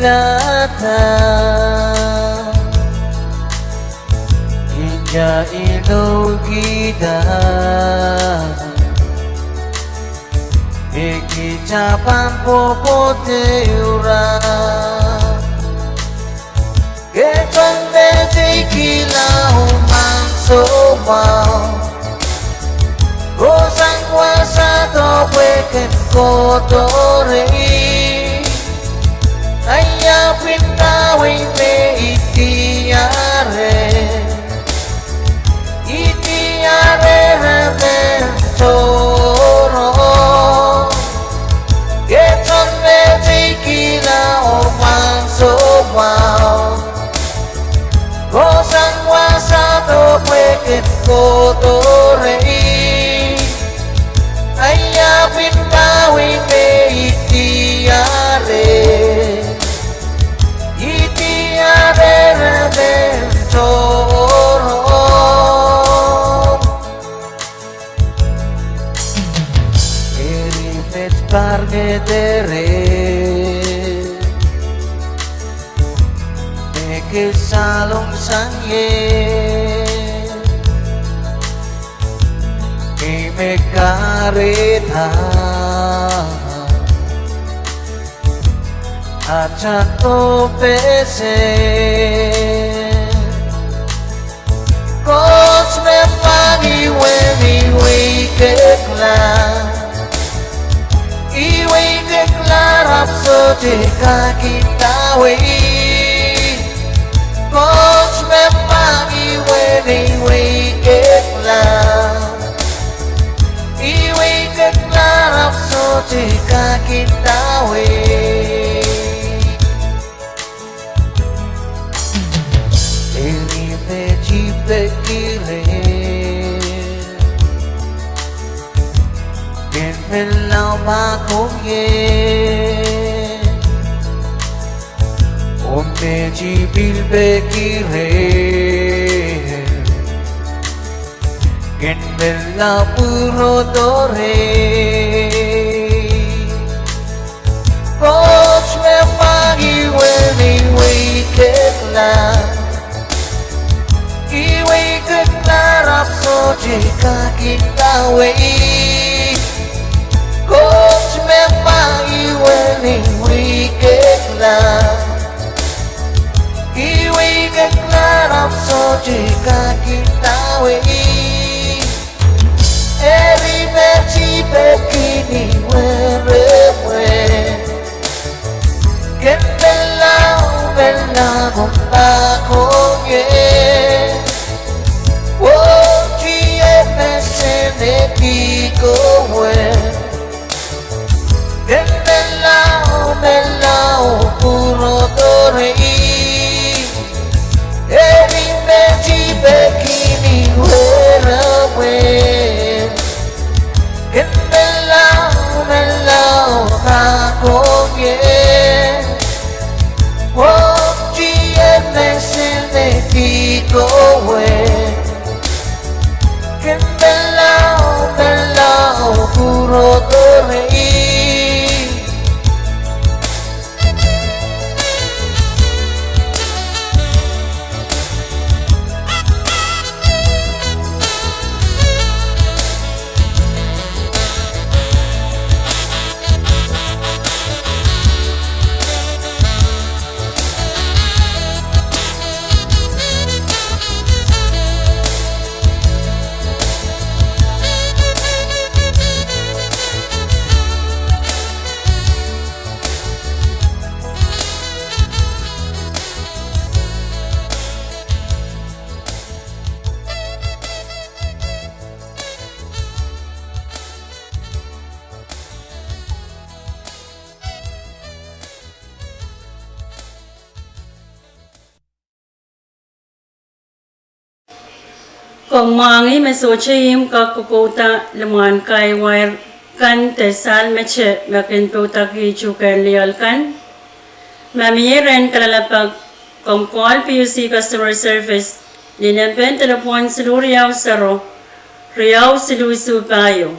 Dada, inda inoukihda, me kita pahn pwopwoud ehu rah. Ke pahn peikihla oh maing soumwahu, kohsang wasa doh pwe ken kohdo rehi. Ahi ahpw kin kawei me I diare, I diare reh men tohrohr. Ke pahn peikihla oh maing soumwahu, kohsang wasa doh pwe ken kohdo rehi. Ahi ahpw kin kawei me I diare, I diare reh men tohrohr. Eri met pahr me dere, me ke salong sang ie, me kahrehda atail dohpeseng. Koht me mwahngih wehwehn weikekla, I weikekla ahpw sohte kak indawei. Koht me mwahngih wehwehn weikekla, I weikekla ahpw sohte kak indawei. Eri met I peki reh, ken pil lao pahn kohie. Oh met I pil peki reh, ken pil lao pwurodo rehi. Koht me mwahngih wehwehn weikekla, I weikekla ahpw sohte kak indawei. Koht me mwahngih wehwehn weikekla, I weikekla ahpw sohte kak indawei. Eri met I peki ni werewe, ken pil lao, pil lao pahn kohie. Oh, tiet me sehse me di kohwei, ken pil lao, pil lao pwurodo rehi. Eri met I peki ni werewe, ken pil lao, pil lao pahn kohie. Oh, tiet me sehse me di kohwei, ken pil lao, pil lao pwurodo rehi. Komw mwahngih me sohte ihmw kak kokouda limwahn kahi wair kan de sahl mete me kin poudakih tuhkehn lioal kan. Ma mie rehn kalelapak, komw call P U C customer service ni nempen delepwohn siluh riau sero, riau siluh isuh pahieu.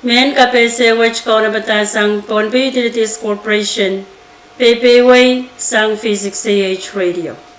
Mehn kapehse wet kaunopada sang Pohnpei Utilities Corporation, Peipeiwei sang V six A H Radio.